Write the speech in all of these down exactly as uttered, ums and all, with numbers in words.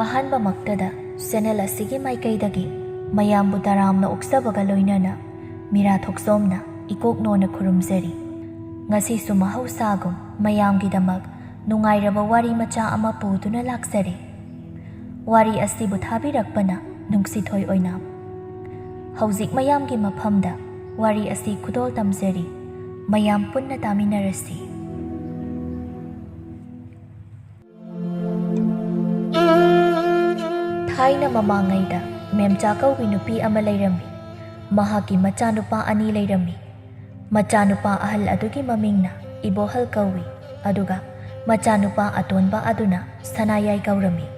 ꯑꯍꯥꯟꯕꯃꯛꯇꯗ channel ꯑꯁꯤꯒꯤ ꯃꯥꯏꯀꯩꯗꯒꯤ ꯃꯌꯥꯝꯕꯨ ꯇꯔꯥꯝꯅ ꯑꯣꯛꯆꯕꯒ ꯂꯣꯏꯅꯅ ꯃꯤꯔꯥ ꯊꯣꯛꯆꯣꯝꯅ ꯏꯀꯣꯛ ꯅꯣꯟꯅ ꯈꯨꯔꯨꯝꯖꯔꯤ꯫ ꯉꯁꯤꯁꯨ ꯃꯍꯧꯁꯥꯒꯨꯝ ꯃꯌꯥꯝꯒꯤꯗꯃꯛ ꯅꯨꯡꯉꯥꯏꯔꯕ ꯋꯥꯔꯤ ꯃꯆꯥ ꯑꯃ ꯄꯨꯗꯨꯅ ꯂꯥꯛꯆꯔꯦ꯫ ꯋꯥꯔꯤ ꯑꯁꯤꯕꯨ ꯊꯥꯕꯤꯔꯛꯄꯅ ꯅꯨꯡꯁꯤꯊꯣꯏ ꯑꯣꯏꯅꯥꯝ꯫ ꯍꯧꯖꯤꯛ ꯃꯌꯥꯝꯒꯤ ꯃꯐꯝꯗ ꯋꯥꯔꯤ ꯑꯁꯤ ꯈꯨꯗꯣꯜ ꯇꯝꯖꯔꯤ꯫ ꯃꯌꯥꯝ ꯄꯨꯟꯅ ꯇꯥꯃꯤꯟꯅꯔꯁꯤ꯫ ꯊꯥꯏꯅ ꯃꯃꯥꯡꯉꯩꯗ ꯃꯦꯝꯆꯥ ꯀꯧꯕꯤ ꯅꯨꯄꯤ ꯑꯃ ꯂꯩꯔꯝꯃꯤ꯫ ꯃꯍꯥꯛꯀꯤ ꯃꯆꯥꯅꯨꯄꯥ ꯑꯅꯤ ꯂꯩꯔꯝꯃꯤ꯫ ꯃꯆꯥꯅꯨꯄꯥ ꯑꯍꯜ ꯑꯗꯨꯒꯤ ꯃꯃꯤꯡꯅ ꯏꯕꯣꯍꯜ ꯀꯧꯏ, ꯑꯗꯨꯒ ꯃꯆꯥꯅꯨꯄꯥ ꯑꯇꯣꯟꯕ ꯑꯗꯨꯅ ꯁꯅꯥꯌꯥꯏ ꯀꯧꯔꯝꯃꯤ꯫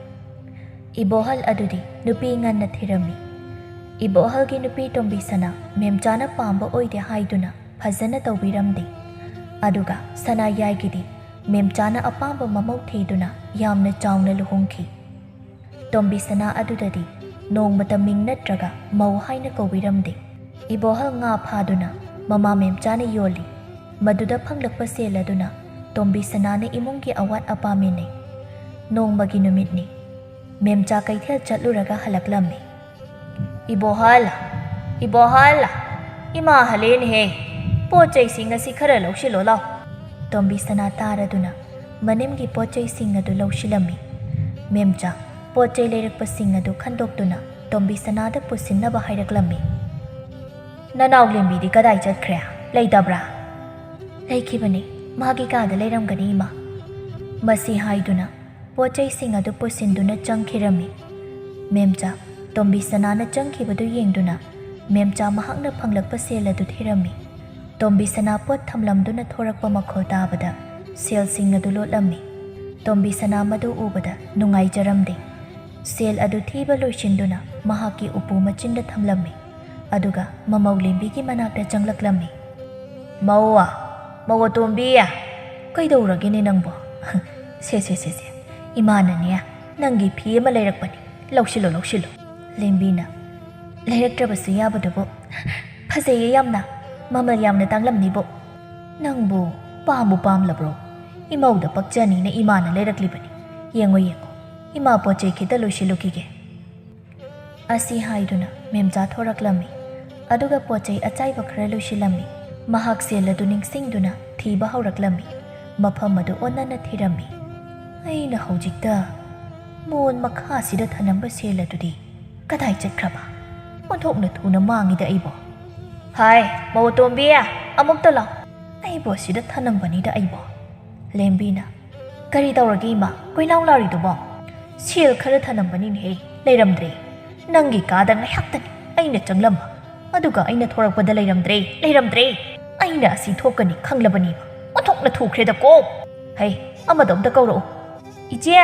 ꯏꯕꯣꯍꯜ ꯑꯗꯨꯗꯤ ꯅꯨꯄꯤ ꯉꯟꯅ ꯊꯤꯔꯝꯃꯤ꯫ ꯏꯕꯣꯍꯜꯒꯤ ꯅꯨꯄꯤ ꯇꯣꯝꯕꯤꯁꯅꯥ ꯃꯦꯝꯆꯥꯅ ꯄꯥꯝꯕ ꯑꯣꯏꯗꯦ ꯍꯥꯏꯗꯨꯅ ꯐꯖꯅ ꯇꯧꯕꯤꯔꯝꯗꯦ꯫ ꯑꯗꯨꯒ ꯁꯅꯥꯌꯥꯏꯒꯤꯗꯤ ꯃꯦꯝꯆꯥꯅ ꯑꯄꯥꯝꯕ ꯃꯃꯧ ꯊꯤꯗꯨꯅ ꯌꯥꯝꯅ ꯆꯥꯎꯅ ꯂꯨꯍꯣꯡꯈꯤ꯫ ꯇꯣꯝꯕꯤꯁꯅꯥ ꯑꯗꯨꯗꯗꯤ ꯅꯣꯡꯃꯇ ꯃꯤꯡ ꯅꯠꯇ꯭ꯔꯒ ꯃꯧ ꯍꯥꯏꯅ ꯀꯧꯕꯤꯔꯝꯗꯦ꯫ ꯏꯕꯣꯍꯜ ꯉꯥ ꯐꯥꯗꯨꯅ ꯃꯃꯥ ꯃꯦꯝꯆꯥꯅ ꯌꯣꯜꯂꯤ꯫ ꯃꯗꯨꯗ ꯐꯪꯂꯛꯄ ꯁꯦꯜ ꯑꯗꯨꯅ ꯇꯣꯝꯕꯤꯁꯅꯥꯅ ꯏꯃꯨꯡꯒꯤ ꯑꯋꯥꯠ ꯑꯄꯥ ꯃꯦꯟꯅꯩ꯫ ꯅꯣꯡꯃꯒꯤ ꯅꯨꯃꯤꯠꯅꯤ꯫ ꯃꯦꯝꯆꯥ ꯀꯩꯊꯦꯜ ꯆꯠꯂꯨꯔꯒ ꯍꯜꯂꯛꯂꯝꯃꯤ꯫ "ꯏꯕꯣꯍꯜ, ꯏꯕꯣꯍꯜ, ꯏꯃꯥ ꯍꯜꯂꯦꯅꯦꯍꯦ꯫ ꯄꯣꯠ ꯆꯩꯁꯤꯡ ꯑꯁꯤ ꯈꯔ ꯂꯧꯁꯤꯜꯂꯣ ꯂꯥꯎ꯫" ꯇꯣꯝꯕꯤꯁꯅꯥ ꯇꯥꯔꯗꯨꯅ ꯃꯅꯦꯝꯒꯤ ꯄꯣꯠ ꯆꯩꯁꯤꯡ ꯑꯗꯨ ꯂꯧꯁꯤꯜꯂꯝꯃꯤ꯫ ꯃꯦꯝꯆꯥ ꯄꯣꯠ ꯆꯩ ꯂꯩꯔꯛꯄꯁꯤꯡ ꯑꯗꯨ ꯈꯟꯗꯣꯛꯇꯨꯅ ꯇꯣꯝꯕꯤꯁꯅꯥꯗ ꯄꯨꯁꯤꯟꯅꯕ ꯍꯥꯏꯔꯛꯂꯝꯃꯤ꯫ "ꯅꯅꯥꯎ ꯂꯦꯝꯕꯤꯗꯤ ꯀꯗꯥꯏ ꯆꯠꯈ꯭ꯔꯦ? ꯂꯩꯇꯕ꯭ꯔꯥ?" "ꯂꯩꯈꯤꯕꯅꯤ, ꯃꯥꯒꯤ ꯀꯥꯗ ꯂꯩꯔꯝꯒꯅꯤ, ꯏꯃꯥ꯫" ꯃꯁꯤ ꯍꯥꯏꯗꯨꯅ ꯄꯣꯠ ꯆꯩꯁꯤꯡ ꯑꯗꯨ ꯄꯨꯁꯤꯟꯗꯨꯅ ꯆꯪꯈꯤꯔꯝꯃꯤ꯫ ꯃꯦꯝꯆꯥ ꯇꯣꯝꯕꯤꯁꯅꯥꯅ ꯆꯪꯈꯤꯕꯗꯨ ꯌꯦꯡꯗꯨꯅ ꯃꯦꯝꯆꯥ ꯃꯍꯥꯛꯅ ꯐꯪꯂꯛꯄ ꯁꯦꯜ ꯑꯗꯨ ꯊꯤꯔꯝꯃꯤ꯫ ꯇꯣꯝꯕꯤꯁꯅꯥ ꯄꯣꯠ ꯊꯝꯂꯝꯗꯨꯅ ꯊꯣꯔꯛꯄ ꯃꯈꯣꯜ ꯇꯥꯕꯗ ꯁꯦꯜꯁꯤꯡ ꯑꯗꯨ ꯂꯣꯠꯂꯝꯃꯤ꯫ ꯇꯣꯝꯕꯤꯁꯅꯥ ꯃꯗꯨ ꯎꯕꯗ ꯅꯨꯡꯉꯥꯏꯖꯔꯝꯗꯦ꯫ ꯁꯦꯜ ꯑꯗꯨ ꯊꯤꯕ ꯂꯣꯏꯁꯤꯟꯗꯨꯅ ꯃꯍꯥꯛꯀꯤ ꯎꯄꯨ ꯃꯆꯤꯟꯗ ꯊꯝꯂꯝꯃꯤ꯫ ꯑꯗꯨꯒ ꯃꯃꯧ ꯂꯦꯝꯕꯤꯒꯤ ꯃꯅꯥꯛꯇ ꯆꯪꯂꯛꯂꯝꯃꯤ꯫ "ꯃꯧ, ꯃꯧ ꯑꯇꯣꯝꯕꯤ, ꯀꯩꯗꯧꯔꯒꯦꯅꯦ ꯅꯪꯕꯣ?" "ꯁꯦ, ꯁꯦ, ꯁꯦ, ꯁꯦ, ꯏꯃꯥꯅꯅꯦ, ꯅꯪꯒꯤ ꯐꯤ ꯑꯃ ꯂꯩꯔꯛꯄꯅꯤ, ꯂꯧꯁꯤꯜꯂꯣ, ꯂꯧꯁꯤꯜꯂꯣ꯫" ꯂꯦꯝꯕꯤꯅ, "ꯂꯩꯔꯛꯇ꯭ꯔꯕꯁꯨ ꯌꯥꯕꯗꯨꯕꯨ ꯐꯖꯩꯌꯦ ꯌꯥꯝꯅ, ꯃꯃꯜ ꯌꯥꯝꯅ ꯇꯥꯡꯂꯝꯅꯤꯕꯣ꯫ ꯅꯪꯕꯨ ꯄꯥꯝꯕꯨ ꯄꯥꯝꯂꯕ꯭ꯔꯣ? ꯏꯃꯧꯗ ꯄꯛꯆꯅꯤꯅ ꯏꯃꯥꯅ ꯂꯩꯔꯛꯂꯤꯕꯅꯤ꯫ ꯌꯦꯡꯉꯣ, ꯌꯦꯡꯉꯣ, "ꯏꯃꯥ, ꯄꯣꯠ ꯆꯩ ꯈꯤꯇ ꯂꯣꯏꯁꯤꯜꯂꯨꯈꯤꯒꯦ"꯫ ꯑꯁꯤ ꯍꯥꯏꯗꯨꯅ ꯃꯦꯝꯆꯥ ꯊꯣꯔꯛꯂꯝꯃꯤ꯫ ꯑꯗꯨꯒ ꯄꯣꯠ ꯆꯩ ꯑꯆꯥꯏꯕ ꯈꯔ ꯂꯣꯏꯁꯤꯜꯂꯝꯃꯤ꯫ ꯃꯍꯥꯛ ꯁꯦꯜ ꯑꯗꯨ ꯅꯤꯡꯁꯤꯡꯗꯨꯅ ꯊꯤꯕ ꯍꯧꯔꯛꯂꯝꯃꯤ꯫ ꯃꯐꯝ ꯑꯗꯨ ꯑꯣꯟꯅꯅ ꯊꯤꯔꯝꯃꯤ꯫ "ꯑꯩꯅ ꯍꯧꯖꯤꯛꯇ ꯃꯣꯟ ꯃꯈꯥꯁꯤꯗ ꯊꯅꯝꯕ ꯁꯦꯜ ꯑꯗꯨꯗꯤ ꯀꯗꯥꯏ ꯆꯠꯈ꯭ꯔꯕ? ꯑꯣꯟꯊꯣꯛꯅ ꯊꯨꯅ ꯃꯥꯡꯉꯤꯗ ꯑꯩꯕꯣ꯫ ꯍꯥꯏ, ꯃꯧ ꯑꯇꯣꯝꯕꯤ, ꯑꯃꯨꯛꯇ ꯂꯥꯎ꯫ ꯑꯩꯕꯨ ꯑꯁꯤꯗ ꯊꯅꯝꯕꯅꯤꯗ ꯑꯩꯕꯣ"꯫ ꯂꯦꯝꯕꯤꯅ, "ꯀꯔꯤ ꯇꯧꯔꯒꯦ ꯏꯃꯥ? ꯀꯣꯏꯂꯥꯎ ꯂꯥꯎꯔꯤꯗꯨꯕꯣ? ꯁꯦꯜ ꯈꯔ ꯊꯅꯝꯕꯅꯤꯅꯦꯍꯦ, ꯂꯩꯔꯝꯗ꯭ꯔꯦ꯫ ꯅꯪꯒꯤ ꯀꯥꯗ ꯉꯥꯏꯍꯥꯛꯇꯅꯤ ꯑꯩꯅ ꯆꯪꯂꯝꯕ, ꯑꯗꯨꯒ ꯑꯩꯅ ꯊꯣꯔꯛꯄꯗ ꯂꯩꯔꯝꯗ꯭ꯔꯦ, ꯂꯩꯔꯝꯗ꯭ꯔꯦ꯫ ꯑꯩꯅ ꯑꯁꯤ ꯊꯣꯛꯀꯅꯤ ꯈꯪꯂꯕꯅꯤꯕ꯫ ꯑꯣꯟꯊꯣꯛꯅ ꯊꯨꯈ꯭ꯔꯦꯗꯀꯣ꯫ ꯍꯩ, ꯑꯃꯗꯣ ꯑꯝꯇ ꯀꯧꯔꯛꯑꯣ꯫ ꯏꯆꯦ,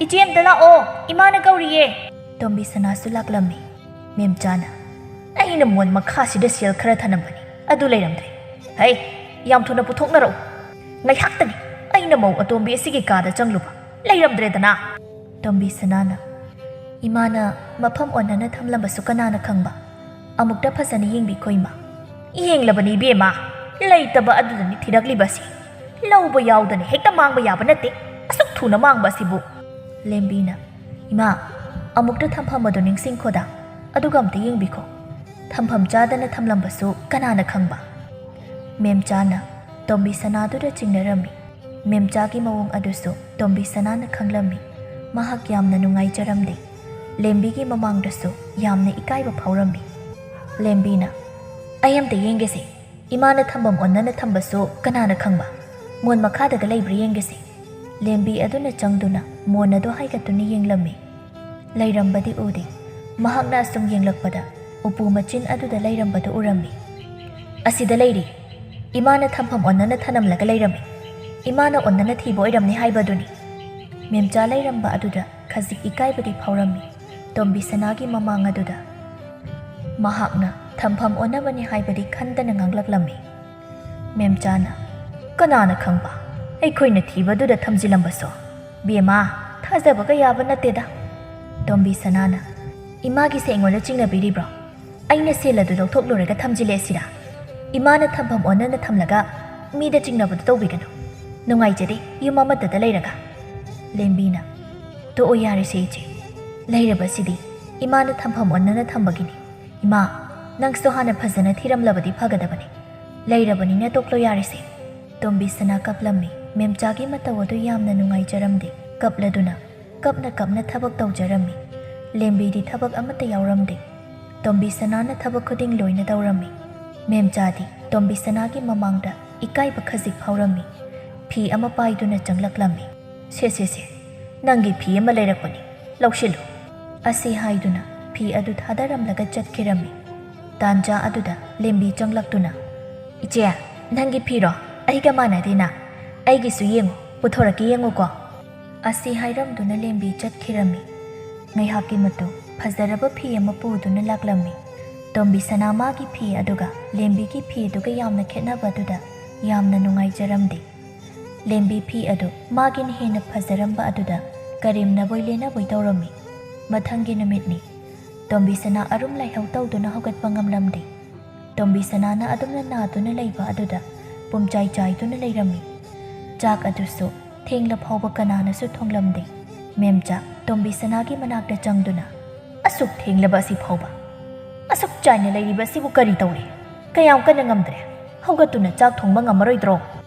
ꯏꯆꯦ ꯑꯝꯇ ꯂꯥꯛꯑꯣ, ꯏꯃꯥꯅ ꯀꯧꯔꯤꯌꯦ"꯫ ꯇꯣꯝꯕꯤ ꯁꯅꯥꯁꯨ ꯂꯥꯛꯂꯝꯃꯤ꯫ ꯃꯦꯝꯆꯥꯅ, "ꯑꯩꯅ ꯃꯣꯟ ꯃꯈꯥꯁꯤꯗ ꯁꯦꯜ ꯈꯔ ꯊꯅꯝꯕꯅꯤ, ꯑꯗꯨ ꯂꯩꯔꯝꯗ꯭ꯔꯦ꯫ ꯍꯩ, ꯌꯥꯝ ꯊꯨꯅ ꯄꯨꯊꯣꯛꯅꯔꯛꯎ꯫ ꯉꯥꯏꯍꯥꯛꯇꯅꯤ ꯑꯩꯅ ꯃꯧ ꯑꯇꯣꯝꯕꯤ ꯑꯁꯤꯒꯤ ꯀꯥꯗ ꯆꯪꯂꯨꯕ, ꯂꯩꯔꯝꯗ꯭ꯔꯦꯗꯅ"꯫ ꯇꯣꯝꯕꯤ ꯁꯅꯥꯅ, "ꯏꯃꯥꯅ ꯃꯐꯝ ꯑꯣꯟꯅꯅ ꯊꯝꯂꯝꯕꯁꯨ ꯀꯅꯥꯅ ꯈꯪꯕ? ꯑꯃꯨꯛꯇ ꯐꯖꯅ ꯌꯦꯡꯕꯤꯈꯣ ꯏꯃꯥ"꯫ "ꯌꯦꯡꯂꯕꯅꯤ ꯏꯕꯦꯝꯃ, ꯂꯩꯇꯕ ꯑꯗꯨꯗꯅꯤ ꯊꯤꯔꯛꯂꯤꯕꯁꯤ꯫ ꯂꯧꯕ ꯌꯥꯎꯗꯅ ꯍꯦꯛꯇ ꯃꯥꯡꯕ ꯌꯥꯕ ꯅꯠꯇꯦ, ꯑꯁꯨꯛ ꯊꯨꯅ ꯃꯥꯡꯕ ꯑꯁꯤꯕꯨ"꯫ ꯂꯦꯝꯕꯤꯅ, "ꯏꯃꯥ, ꯑꯃꯨꯛꯇ ꯊꯝꯐꯝ ꯑꯗꯨ ꯅꯤꯡꯁꯤꯡꯈꯣꯗ, ꯑꯗꯨꯒ ꯑꯝꯇ ꯌꯦꯡꯕꯤꯈꯣ꯫ ꯊꯝꯐꯝ ꯆꯥꯗꯅ ꯊꯝꯂꯝꯕꯁꯨ ꯀꯅꯥꯅ ꯈꯪꯕ?" ꯃꯦꯝꯆꯥꯅ ꯇꯣꯝꯕꯤ ꯁꯅꯥꯗꯨꯗ ꯆꯤꯡꯅꯔꯝꯃꯤ꯫ ꯃꯦꯝꯆꯥꯒꯤ ꯃꯑꯣꯡ ꯑꯗꯨꯁꯨ ꯇꯣꯝꯕꯤ ꯁꯅꯥꯅ ꯈꯪꯂꯝꯃꯤ꯫ ꯃꯍꯥꯛ ꯌꯥꯝꯅ ꯅꯨꯡꯉꯥꯏꯖꯔꯝꯗꯦ꯫ ꯂꯦꯝꯕꯤꯒꯤ ꯃꯃꯥꯡꯗꯁꯨ ꯌꯥꯝꯅ ꯏꯀꯥꯏꯕ ꯐꯥꯎꯔꯝꯃꯤ꯫ ꯂꯦꯝꯕꯤꯅ, "ꯑꯩ ꯑꯝꯇ ꯌꯦꯡꯒꯦꯁꯦ, ꯏꯃꯥꯅ ꯊꯝꯐꯝ ꯑꯣꯟꯅꯅ ꯊꯝꯕꯁꯨ ꯀꯅꯥꯅ ꯈꯪꯕ? ꯃꯣꯟ ꯃꯈꯥꯗꯒ ꯂꯩꯕ꯭ꯔꯥ ꯌꯦꯡꯒꯦꯁꯦ"꯫ ꯂꯦꯝꯕꯤ ꯑꯗꯨꯅ ꯆꯪꯗꯨꯅ ꯃꯣꯟ ꯑꯗꯨ ꯍꯥꯏꯒꯠꯇꯨꯅ ꯌꯦꯡꯂꯝꯃꯤ꯫ ꯂꯩꯔꯝꯕꯗꯤ ꯎꯗꯦ꯫ ꯃꯍꯥꯛꯅ ꯑꯁꯨꯝ ꯌꯦꯡꯂꯛꯄꯗ ꯎꯄꯨ ꯃꯆꯤꯟ ꯑꯗꯨꯗ ꯂꯩꯔꯝꯕꯗꯨ ꯎꯔꯝꯃꯤ꯫ "ꯑꯁꯤꯗ ꯂꯩꯔꯤ꯫ ꯏꯃꯥꯅ ꯊꯝꯐꯝ ꯑꯣꯟꯅꯅ ꯊꯅꯝꯂꯒ ꯂꯩꯔꯝꯃꯤ꯫ ꯏꯃꯥꯅ ꯑꯣꯟꯅꯅ ꯊꯤꯕ ꯑꯣꯏꯔꯝꯅꯤ ꯍꯥꯏꯕ ꯑꯗꯨꯅꯤ"꯫ ꯃꯦꯝꯆꯥ ꯂꯩꯔꯝꯕ ꯑꯗꯨꯗ ꯈꯖꯤꯛ ꯏꯀꯥꯏꯕꯗꯤ ꯐꯥꯎꯔꯝꯃꯤ꯫ ꯇꯣꯝꯕꯤ ꯁꯅꯥꯒꯤ ꯃꯃꯥꯡ ꯑꯗꯨꯗ ꯃꯍꯥꯛꯅ ꯊꯝꯐꯝ ꯑꯣꯟꯅꯕꯅꯤ ꯍꯥꯏꯕꯗꯤ ꯈꯟꯗꯅ ꯉꯥꯡꯂꯛꯂꯝꯃꯤ꯫ ꯃꯦꯝꯆꯥꯅ, "ꯀꯅꯥꯅ ꯈꯪꯕ? ꯑꯩꯈꯣꯏꯅ ꯊꯤꯕꯗꯨꯗ ꯊꯝꯖꯤꯜꯂꯝꯕꯁꯨ꯫ ꯕꯦꯝꯃ, ꯊꯥꯖꯕꯒ ꯌꯥꯕ ꯅꯠꯇꯦꯗ"꯫ ꯇꯣꯝꯕꯤ ꯁꯅꯥꯅ, "ꯏꯃꯥꯒꯤꯁꯦ ꯑꯩꯉꯣꯟꯗ ꯆꯤꯡꯅꯕꯤꯔꯤꯕ꯭ꯔꯣ? ꯑꯩꯅ ꯁꯦꯜ ꯑꯗꯨ ꯂꯧꯊꯣꯛꯂꯨꯔꯒ ꯊꯝꯖꯤꯜꯂꯦ ꯁꯤꯔꯥ? ꯏꯃꯥꯅ ꯊꯝꯐꯝ ꯑꯣꯟꯅꯅ ꯊꯝꯂꯒ ꯃꯤꯗ ꯆꯤꯡꯅꯕꯗꯨ ꯇꯧꯕꯤꯒꯅꯨ꯫ ꯅꯨꯡꯉꯥꯏꯖꯗꯦ ꯌꯨꯝ ꯑꯃꯠꯇꯗ ꯂꯩꯔꯒ"꯫ ꯂꯦꯝꯕꯤꯅ, "ꯇꯣꯛꯑꯣ ꯌꯥꯔꯦꯁꯦ ꯏꯆꯦ, ꯂꯩꯔꯕꯁꯤꯗꯤ ꯏꯃꯥꯅ ꯊꯝꯐꯝ ꯑꯣꯟꯅꯅ ꯊꯝꯕꯒꯤꯅꯤ꯫ ꯏꯃꯥ, ꯅꯪꯁꯨ ꯍꯥꯟꯅ ꯐꯖꯅ ꯊꯤꯔꯝꯂꯕꯗꯤ ꯐꯒꯗꯕꯅꯤ꯫ ꯂꯩꯔꯕꯅꯤꯅ ꯇꯣꯛꯂꯣ ꯌꯥꯔꯦꯁꯦ꯫" ꯇꯣꯝꯕꯤ ꯁꯅꯥ ꯀꯞꯂꯝꯃꯤ꯫ ꯃꯦꯝꯆꯥꯒꯤ ꯃꯇꯧ ꯑꯗꯨ ꯌꯥꯝꯅ ꯅꯨꯡꯉꯥꯏꯖꯔꯝꯗꯦ꯫ ꯀꯞꯂꯗꯨꯅ, ꯀꯞꯅ ꯀꯞꯅ ꯊꯕꯛ ꯇꯧꯖꯔꯝꯃꯤ꯫ ꯂꯦꯝꯕꯤꯗꯤ ꯊꯕꯛ ꯑꯃꯠꯇ ꯌꯥꯎꯔꯝꯗꯦ꯫ ꯇꯣꯝꯕꯤ ꯁꯅꯥꯅ ꯊꯕꯛ ꯈꯨꯗꯤꯡ ꯂꯣꯏꯅ ꯇꯧꯔꯝꯃꯤ꯫ ꯃꯦꯝꯆꯥꯗꯤ ꯇꯣꯝꯕꯤ ꯁꯅꯥꯒꯤ ꯃꯃꯥꯡꯗ ꯏꯀꯥꯏꯕ ꯈꯖꯤꯛ ꯐꯥꯎꯔꯝꯃꯤ꯫ ꯐꯤ ꯑꯃ ꯄꯥꯏꯗꯨꯅ ꯆꯪꯂꯛꯂꯝꯃꯤ꯫ "ꯁꯦ, ꯁꯦ, ꯁꯦ, ꯅꯪꯒꯤ ꯐꯤ ꯑꯃ ꯂꯩꯔꯛꯄꯅꯤ, ꯂꯧꯁꯤꯜꯂꯨ" ꯑꯁꯤ ꯍꯥꯏꯗꯨꯅ ꯐꯤ ꯑꯗꯨ ꯊꯥꯗꯔꯝꯂꯒ ꯆꯠꯈꯤꯔꯝꯃꯤ꯫ ꯇꯥꯟꯖꯥ ꯑꯗꯨꯗ ꯂꯦꯝꯕꯤ ꯆꯪꯂꯛꯇꯨꯅ, "ꯏꯆꯦ, ꯅꯪꯒꯤ ꯐꯤꯔꯣ? ꯑꯩꯒ ꯃꯥꯟꯅꯗꯦꯅ꯫ ꯑꯩꯒꯤꯁꯨ ꯌꯦꯡꯉꯨ, ꯄꯨꯊꯣꯔꯛꯀꯦ ꯌꯦꯡꯉꯨꯀꯣ" ꯑꯁꯤ ꯍꯥꯏꯔꯝꯗꯨꯅ ꯂꯦꯝꯕꯤ ꯆꯠꯈꯤꯔꯝꯃꯤ꯫ ꯉꯥꯏꯍꯥꯛꯀꯤ ꯃꯇꯨꯡ ꯐꯖꯔꯕ ꯐꯤ ꯑꯃ ꯄꯨꯗꯨꯅ ꯂꯥꯛꯂꯝꯃꯤ꯫ ꯇꯣꯝꯕꯤ ꯁꯅꯥ ꯃꯥꯒꯤ ꯐꯤ ꯑꯗꯨꯒ ꯂꯦꯝꯕꯤꯒꯤ ꯐꯤ ꯑꯗꯨꯒ ꯌꯥꯝꯅ ꯈꯦꯠꯅꯕ ꯑꯗꯨꯗ ꯌꯥꯝꯅ ꯅꯨꯡꯉꯥꯏꯖꯔꯝꯗꯦ꯫ ꯂꯦꯝꯕꯤ ꯐꯤ ꯑꯗꯨ ꯃꯥꯒꯤꯅ ꯍꯦꯟꯅ ꯐꯖꯔꯝꯕ ꯑꯗꯨꯗ ꯀꯔꯦꯝꯅꯕꯣꯏ ꯂꯦꯟꯅꯕꯣꯏ ꯇꯧꯔꯝꯃꯤ꯫ ꯃꯊꯪꯒꯤ ꯅꯨꯃꯤꯠꯅꯤ꯫ ꯇꯣꯝꯕꯤ ꯁꯅꯥ ꯑꯔꯨꯝ ꯂꯥꯏꯍꯧ ꯇꯧꯗꯨꯅ ꯍꯧꯒꯠꯄ ꯉꯝꯂꯝꯗꯦ꯫ ꯇꯣꯝꯕꯤ ꯁꯅꯥꯅ ꯑꯗꯨꯝꯅ ꯅꯥꯗꯨꯅ ꯂꯩꯕ ꯑꯗꯨꯗ ꯄꯨꯝꯆꯥꯏ ꯆꯥꯏꯗꯨꯅ ꯂꯩꯔꯝꯃꯤ꯫ ꯆꯥꯛ ꯑꯗꯨꯁꯨ ꯊꯦꯡꯂ ꯐꯥꯎꯕ ꯀꯅꯥꯅꯁꯨ ꯊꯣꯡꯂꯝꯗꯦ꯫ ꯃꯦꯝꯆꯥ ꯇꯣꯝꯕꯤ ꯁꯅꯥꯒꯤ ꯃꯅꯥꯛꯇ ꯆꯪꯗꯨꯅ, "ꯑꯁꯨꯛ ꯊꯦꯡꯂꯕ ꯑꯁꯤ ꯐꯥꯎꯕ? ꯑꯁꯨꯛ ꯆꯥꯏꯅ ꯂꯩꯔꯤꯕ ꯑꯁꯤꯕꯨ ꯀꯔꯤ ꯇꯧꯔꯦ? ꯀꯌꯥꯝ ꯀꯟꯅ ꯉꯝꯗ꯭ꯔꯦ? ꯍꯧꯒꯠꯇꯨꯅ ꯆꯥꯛ ꯊꯣꯡꯕ ꯉꯝꯃꯔꯣꯏꯗ꯭ꯔꯣ?"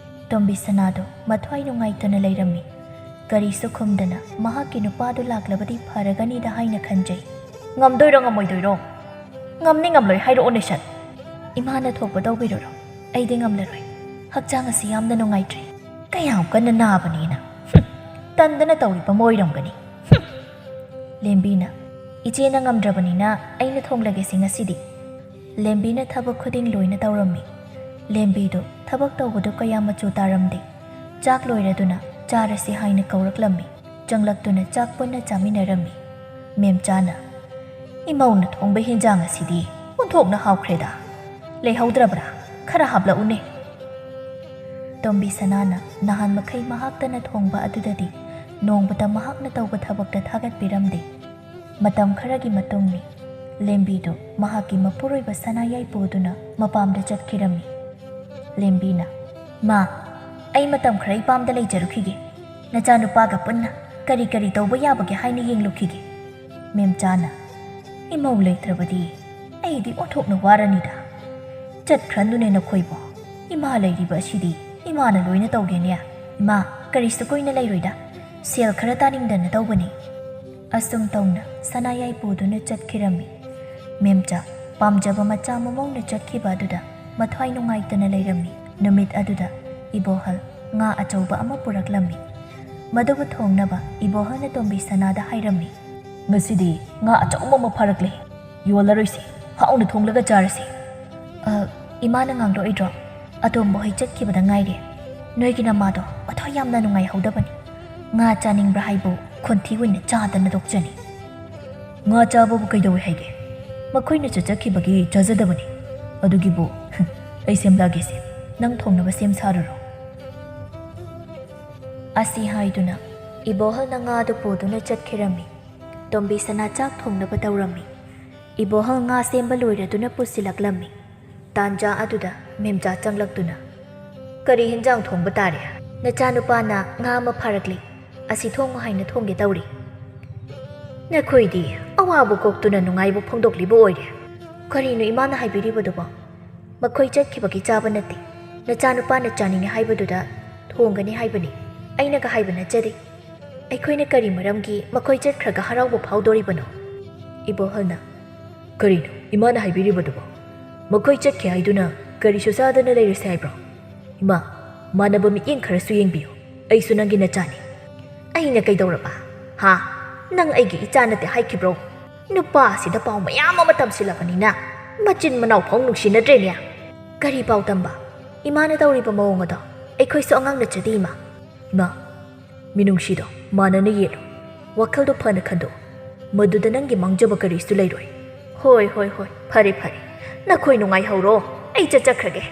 ꯇꯣꯝꯕꯤ ꯁꯅꯥꯗꯨ ꯃꯊ꯭ꯋꯥꯏ ꯅꯨꯡꯉꯥꯏꯇꯅ ꯂꯩꯔꯝꯃꯤ꯫ ꯀꯔꯤꯁꯨ ꯈꯨꯝꯗꯅ ꯃꯍꯥꯛꯀꯤ ꯅꯨꯄꯥꯗꯨ ꯂꯥꯛꯂꯕꯗꯤ ꯐꯔꯒꯅꯤꯗ ꯍꯥꯏꯅ ꯈꯟꯖꯩ꯫ "ꯉꯝꯗꯣꯏꯔꯣ ꯉꯝꯃꯣꯏꯗꯣꯏꯔꯣ? ꯉꯝꯅꯤ ꯉꯝꯂꯣꯏ ꯍꯥꯏꯔꯛꯑꯣꯅꯦ ꯁꯠ꯫ ꯏꯃꯥꯅ ꯊꯣꯛꯄ ꯇꯧꯕꯤꯔꯨꯔꯣ, ꯑꯩꯗꯤ ꯉꯝꯂꯔꯣꯏ꯫ ꯍꯛꯆꯥꯡ ꯑꯁꯤ ꯌꯥꯝꯅ ꯅꯨꯡꯉꯥꯏꯇ꯭ꯔꯦ꯫" "ꯀꯌꯥꯝ ꯀꯟꯅ ꯅꯥꯕꯅꯦꯅ? ꯍꯨꯝ, ꯇꯟꯗꯅ ꯇꯧꯔꯤꯕ ꯑꯃ ꯑꯣꯏꯔꯝꯒꯅꯤ꯫" ꯍꯨꯝ꯫ ꯂꯦꯝꯕꯤꯅ, "ꯏꯆꯦꯅ ꯉꯝꯗ꯭ꯔꯕꯅꯤꯅ ꯑꯩꯅ ꯊꯣꯡꯂꯒꯦꯁꯦ ꯉꯁꯤꯗꯤ꯫" ꯂꯦꯝꯕꯤꯅ ꯊꯕꯛ ꯈꯨꯗꯤꯡ ꯂꯣꯏꯅ ꯇꯧꯔꯝꯃꯤ꯫ ꯂꯦꯝꯕꯤꯗꯨ ꯊꯕꯛ ꯇꯧꯕꯗꯨ ꯀꯌꯥ ꯃꯆꯨ ꯇꯥꯔꯝꯗꯦ꯫ ꯆꯥꯛ ꯂꯣꯏꯔꯗꯨꯅ ꯆꯥꯔꯁꯤ ꯍꯥꯏꯅ ꯀꯧꯔꯛꯂꯝꯃꯤ꯫ ꯆꯪꯂꯛꯇꯨꯅ ꯆꯥꯛ ꯄꯨꯟꯅ ꯆꯥꯃꯤꯟꯅꯔꯝꯃꯤ꯫ ꯃꯦꯝꯆꯥꯅ, "ꯏꯃꯧꯅ ꯊꯣꯡꯕ ꯍꯦꯟꯖꯥꯡ ꯑꯁꯤꯗꯤ ꯑꯣꯟꯊꯣꯛꯅ ꯍꯥꯎꯈ꯭ꯔꯦꯗ꯫ ꯂꯩꯍꯧꯗ꯭ꯔꯕ꯭ꯔꯥ? ꯈꯔ ꯍꯥꯞꯂꯛꯎꯅꯦ꯫" ꯇꯣꯝꯕꯤ ꯁꯅꯥꯅ ꯅꯍꯥꯟ ꯃꯈꯩ ꯃꯍꯥꯛꯇꯅ ꯊꯣꯡꯕ ꯑꯗꯨꯗꯗꯤ ꯅꯣꯡꯃꯇ ꯃꯍꯥꯛꯅ ꯇꯧꯕ ꯊꯕꯛꯇ ꯊꯥꯒꯠꯄꯤꯔꯝꯗꯦ꯫ ꯃꯇꯝ ꯈꯔꯒꯤ ꯃꯇꯨꯡꯅꯤ꯫ ꯂꯦꯝꯕꯤꯗꯨ ꯃꯍꯥꯛꯀꯤ ꯃꯄꯨꯔꯣꯏꯕ ꯁꯅꯥꯌꯥꯏ ꯄꯨꯗꯨꯅ ꯃꯄꯥꯝꯗ ꯆꯠꯈꯤꯔꯝꯃꯤ꯫ ꯂꯦꯝꯕꯤꯅ, "ꯃꯥ, ꯑꯩ ꯃꯇꯝ ꯈꯔ ꯏꯄꯥꯝꯗ ꯂꯩꯖꯔꯨꯈꯤꯒꯦ꯫ ꯅꯆꯥꯅꯨꯄꯥꯒ ꯄꯨꯟꯅ ꯀꯔꯤ ꯀꯔꯤ ꯇꯧꯕ ꯌꯥꯕꯒꯦ ꯍꯥꯏꯅ ꯌꯦꯡꯂꯨꯈꯤꯒꯦ꯫ ꯃꯦꯝꯆꯥꯅ, "ꯏꯃꯧ ꯂꯩꯇ꯭ꯔꯕꯗꯤ ꯑꯩꯗꯤ ꯑꯣꯟꯊꯣꯛꯅ ꯋꯥꯔꯅꯤꯗ꯫ ꯆꯠꯈ꯭ꯔꯅꯨꯅꯦ ꯅꯈꯣꯏꯕꯣ, ꯏꯃꯥ ꯂꯩꯔꯤꯕ ꯑꯁꯤꯗꯤ ꯏꯃꯥꯅ ꯂꯣꯏꯅ ꯇꯧꯒꯦꯅꯦ꯫ ꯏꯃꯥ, ꯀꯔꯤꯁꯨ ꯀꯨꯏꯅ ꯂꯩꯔꯣꯏꯗ, ꯁꯦꯜ ꯈꯔ ꯇꯥꯅꯤꯡꯗꯅ ꯇꯧꯕꯅꯤ"꯫ ꯑꯁꯨꯝ ꯇꯧꯅ ꯁꯅꯥꯌꯥꯏ ꯄꯨꯗꯨꯅ ꯆꯠꯈꯤꯔꯝꯃꯤ꯫ ꯃꯦꯝꯆꯥ ꯄꯥꯝꯖꯕ ꯃꯆꯥ ꯃꯃꯧꯅ ꯆꯠꯈꯤꯕ ꯑꯗꯨꯗ ꯃꯊ꯭ꯋꯥꯏ ꯅꯨꯡꯉꯥꯏꯇꯅ ꯂꯩꯔꯝꯃꯤ꯫ ꯅꯨꯃꯤꯠ ꯑꯗꯨꯗ ꯏꯕꯣꯍꯜ ꯉꯥ ꯑꯆꯧꯕ ꯑꯃ ꯄꯨꯔꯛꯂꯝꯃꯤ꯫ ꯃꯗꯨꯕꯨ ꯊꯣꯡꯅꯕ ꯏꯕꯣꯍꯜꯅ ꯇꯣꯝꯕꯤ ꯁꯅꯥꯗ ꯍꯥꯏꯔꯝꯃꯤ꯫ "ꯉꯁꯤꯗꯤ ꯉꯥ ꯑꯆꯧꯕ ꯑꯃ ꯐꯥꯔꯛꯂꯦ꯫ ꯌꯣꯜꯂꯔꯣꯏꯁꯤ, ꯍꯥꯎꯅ ꯊꯣꯡꯂꯒ ꯆꯥꯔꯁꯤ"꯫ "ꯑ, ꯏꯃꯥꯅ ꯉꯥꯡꯂꯛꯑꯣꯏꯗ꯭ꯔꯣ? ꯑꯇꯣꯝꯕ ꯍꯣꯏ ꯆꯠꯈꯤꯕꯗ ꯉꯥꯏꯔꯤ꯫ ꯅꯣꯏꯒꯤ ꯅꯃꯥꯗꯣ ꯃꯊ꯭ꯋꯥꯏ ꯌꯥꯝꯅ ꯅꯨꯡꯉꯥꯏꯍꯧꯗꯕꯅꯤ꯫ ꯉꯥ ꯆꯥꯅꯤꯡꯕ꯭ꯔꯥ ꯍꯥꯏꯕꯨ ꯈꯣꯟꯊꯤ ꯑꯣꯏꯅ ꯆꯥꯗꯅ ꯇꯣꯛꯆꯅꯤ"꯫ "ꯉꯥ ꯆꯥꯕꯕꯨ ꯀꯩꯗꯧꯋꯦ ꯍꯥꯏꯒꯦ? ꯃꯈꯣꯏꯅ ꯆꯠꯆꯈꯤꯕꯒꯤ ꯆꯥꯖꯗꯕꯅꯤ꯫ ꯑꯗꯨꯒꯤꯕꯨ, ꯑꯩ ꯁꯦꯝꯂꯛꯑꯒꯦꯁꯦ, ꯅꯪ ꯊꯣꯡꯅꯕ ꯁꯦꯝ ꯁꯥꯔꯨꯔꯣ"꯫ ꯑꯁꯤ ꯍꯥꯏꯗꯨꯅ ꯏꯕꯣꯍꯜꯅ ꯉꯥꯗꯨ ꯄꯨꯗꯨꯅ ꯆꯠꯈꯤꯔꯝꯃꯤ꯫ ꯇꯣꯝꯕꯤ ꯁꯅꯥ ꯆꯥꯛ ꯊꯣꯡꯅꯕ ꯇꯧꯔꯝꯃꯤ꯫ ꯏꯕꯣꯍꯜ ꯉꯥ ꯁꯦꯝꯕ ꯂꯣꯏꯔꯗꯨꯅ ꯄꯨꯁꯤꯜꯂꯛꯂꯝꯃꯤ꯫ ꯇꯥꯟꯖꯥ ꯑꯗꯨꯗ ꯃꯦꯝꯆꯥ ꯆꯪꯂꯛꯇꯨꯅ, "ꯀꯔꯤ ꯍꯤꯟꯖꯥꯡ ꯊꯣꯡꯕ ꯇꯥꯔꯦ?" "ꯅꯆꯥꯅꯨꯄꯥꯅ ꯉꯥ ꯑꯃ ꯐꯥꯔꯛꯂꯤ, ꯑꯁꯤ ꯊꯣꯡꯉꯨ ꯍꯥꯏꯅ ꯊꯣꯡꯒꯦ ꯇꯧꯔꯤ"꯫ "ꯅꯈꯣꯏꯗꯤ ꯑꯋꯥꯕ ꯀꯣꯛꯇꯨꯅ ꯅꯨꯡꯉꯥꯏꯕ ꯐꯣꯡꯗꯣꯛꯂꯤꯕ ꯑꯣꯏꯔꯦ꯫ ꯀꯔꯤꯅꯣ ꯏꯃꯥꯅ ꯍꯥꯏꯕꯤꯔꯤꯕꯗꯨꯕꯣ? ꯃꯈꯣꯏ ꯆꯠꯈꯤꯕꯒꯤ ꯆꯥꯕ ꯅꯠꯇꯦ, ꯅꯆꯥꯅꯨꯄꯥꯅ ꯆꯥꯅꯤꯡꯉꯦ ꯍꯥꯏꯕꯗꯨꯗ ꯊꯣꯡꯒꯅꯤ ꯍꯥꯏꯕꯅꯤ, ꯑꯩꯅꯒ ꯍꯥꯏꯕ ꯅꯠꯆꯗꯦ꯫ ꯑꯩꯈꯣꯏꯅ ꯀꯔꯤ ꯃꯔꯝꯒꯤ ꯃꯈꯣꯏ ꯆꯠꯈ꯭ꯔꯒ ꯍꯔꯥꯎꯕ ꯐꯥꯎꯗꯣꯔꯤꯕꯅꯣ?" ꯏꯕꯣꯍꯜꯅ, "ꯀꯔꯤꯅꯣ ꯏꯃꯥꯅ ꯍꯥꯏꯕꯤꯔꯤꯕꯗꯨꯕꯣ? ꯃꯈꯣꯏ ꯆꯠꯈꯤ ꯍꯥꯏꯗꯨꯅ ꯀꯔꯤꯁꯨ ꯆꯥꯗꯅ ꯂꯩꯔꯁꯦ ꯍꯥꯏꯕ꯭ꯔꯣ? ꯏꯃꯥ, ꯃꯥꯟꯅꯕ ꯃꯤꯠꯌꯦꯡ ꯈꯔꯁꯨ ꯌꯦꯡꯕꯤꯌꯨ꯫ ꯑꯩꯁꯨ ꯅꯪꯒꯤ ꯅꯆꯥꯅꯤ"꯫ "ꯑꯩꯅ ꯀꯩꯗꯧꯔꯕ? ꯍꯥ? ꯅꯪ ꯑꯩꯒꯤ ꯏꯆꯥ ꯅꯠꯇꯦ ꯍꯥꯏꯈꯤꯕ꯭ꯔꯣ? ꯅꯨꯄꯥ ꯑꯁꯤꯗ ꯄꯥꯎ ꯃꯌꯥꯝ ꯑꯃ ꯇꯝꯁꯤꯜꯂꯕꯅꯤꯅ ꯃꯆꯤꯟ ꯃꯅꯥꯎ ꯐꯥꯎ ꯅꯨꯡꯁꯤꯅꯗ꯭ꯔꯦꯅꯦ꯫ ꯀꯔꯤ ꯄꯥꯎ ꯇꯝꯕ? ꯏꯃꯥꯅ ꯇꯧꯔꯤꯕ ꯃꯑꯣꯡ ꯑꯗꯣ ꯑꯩꯈꯣꯏꯁꯨ ꯑꯉꯥꯡ ꯅꯠꯆꯗꯦ ꯏꯃꯥ"꯫ "ꯏꯃꯥ, ꯃꯤꯅꯨꯡꯁꯤꯗꯣ ꯃꯥꯟꯅꯅ ꯌꯦꯜꯂꯨ꯫ ꯋꯥꯈꯜꯗꯣ ꯐꯅ ꯈꯟꯗꯣꯛꯎ꯫ ꯃꯗꯨꯗ ꯅꯪꯒꯤ ꯃꯥꯡꯖꯕ ꯀꯔꯤꯁꯨ ꯂꯩꯔꯣꯏ"꯫ "ꯍꯣꯏ, ꯍꯣꯏ, ꯍꯣꯏ, ꯐꯔꯦ, ꯐꯔꯦ꯫ ꯅꯈꯣꯏ ꯅꯨꯡꯉꯥꯏꯍꯧꯔꯣ, ꯑꯩ ꯆꯠꯆꯈ꯭ꯔꯒꯦ"꯫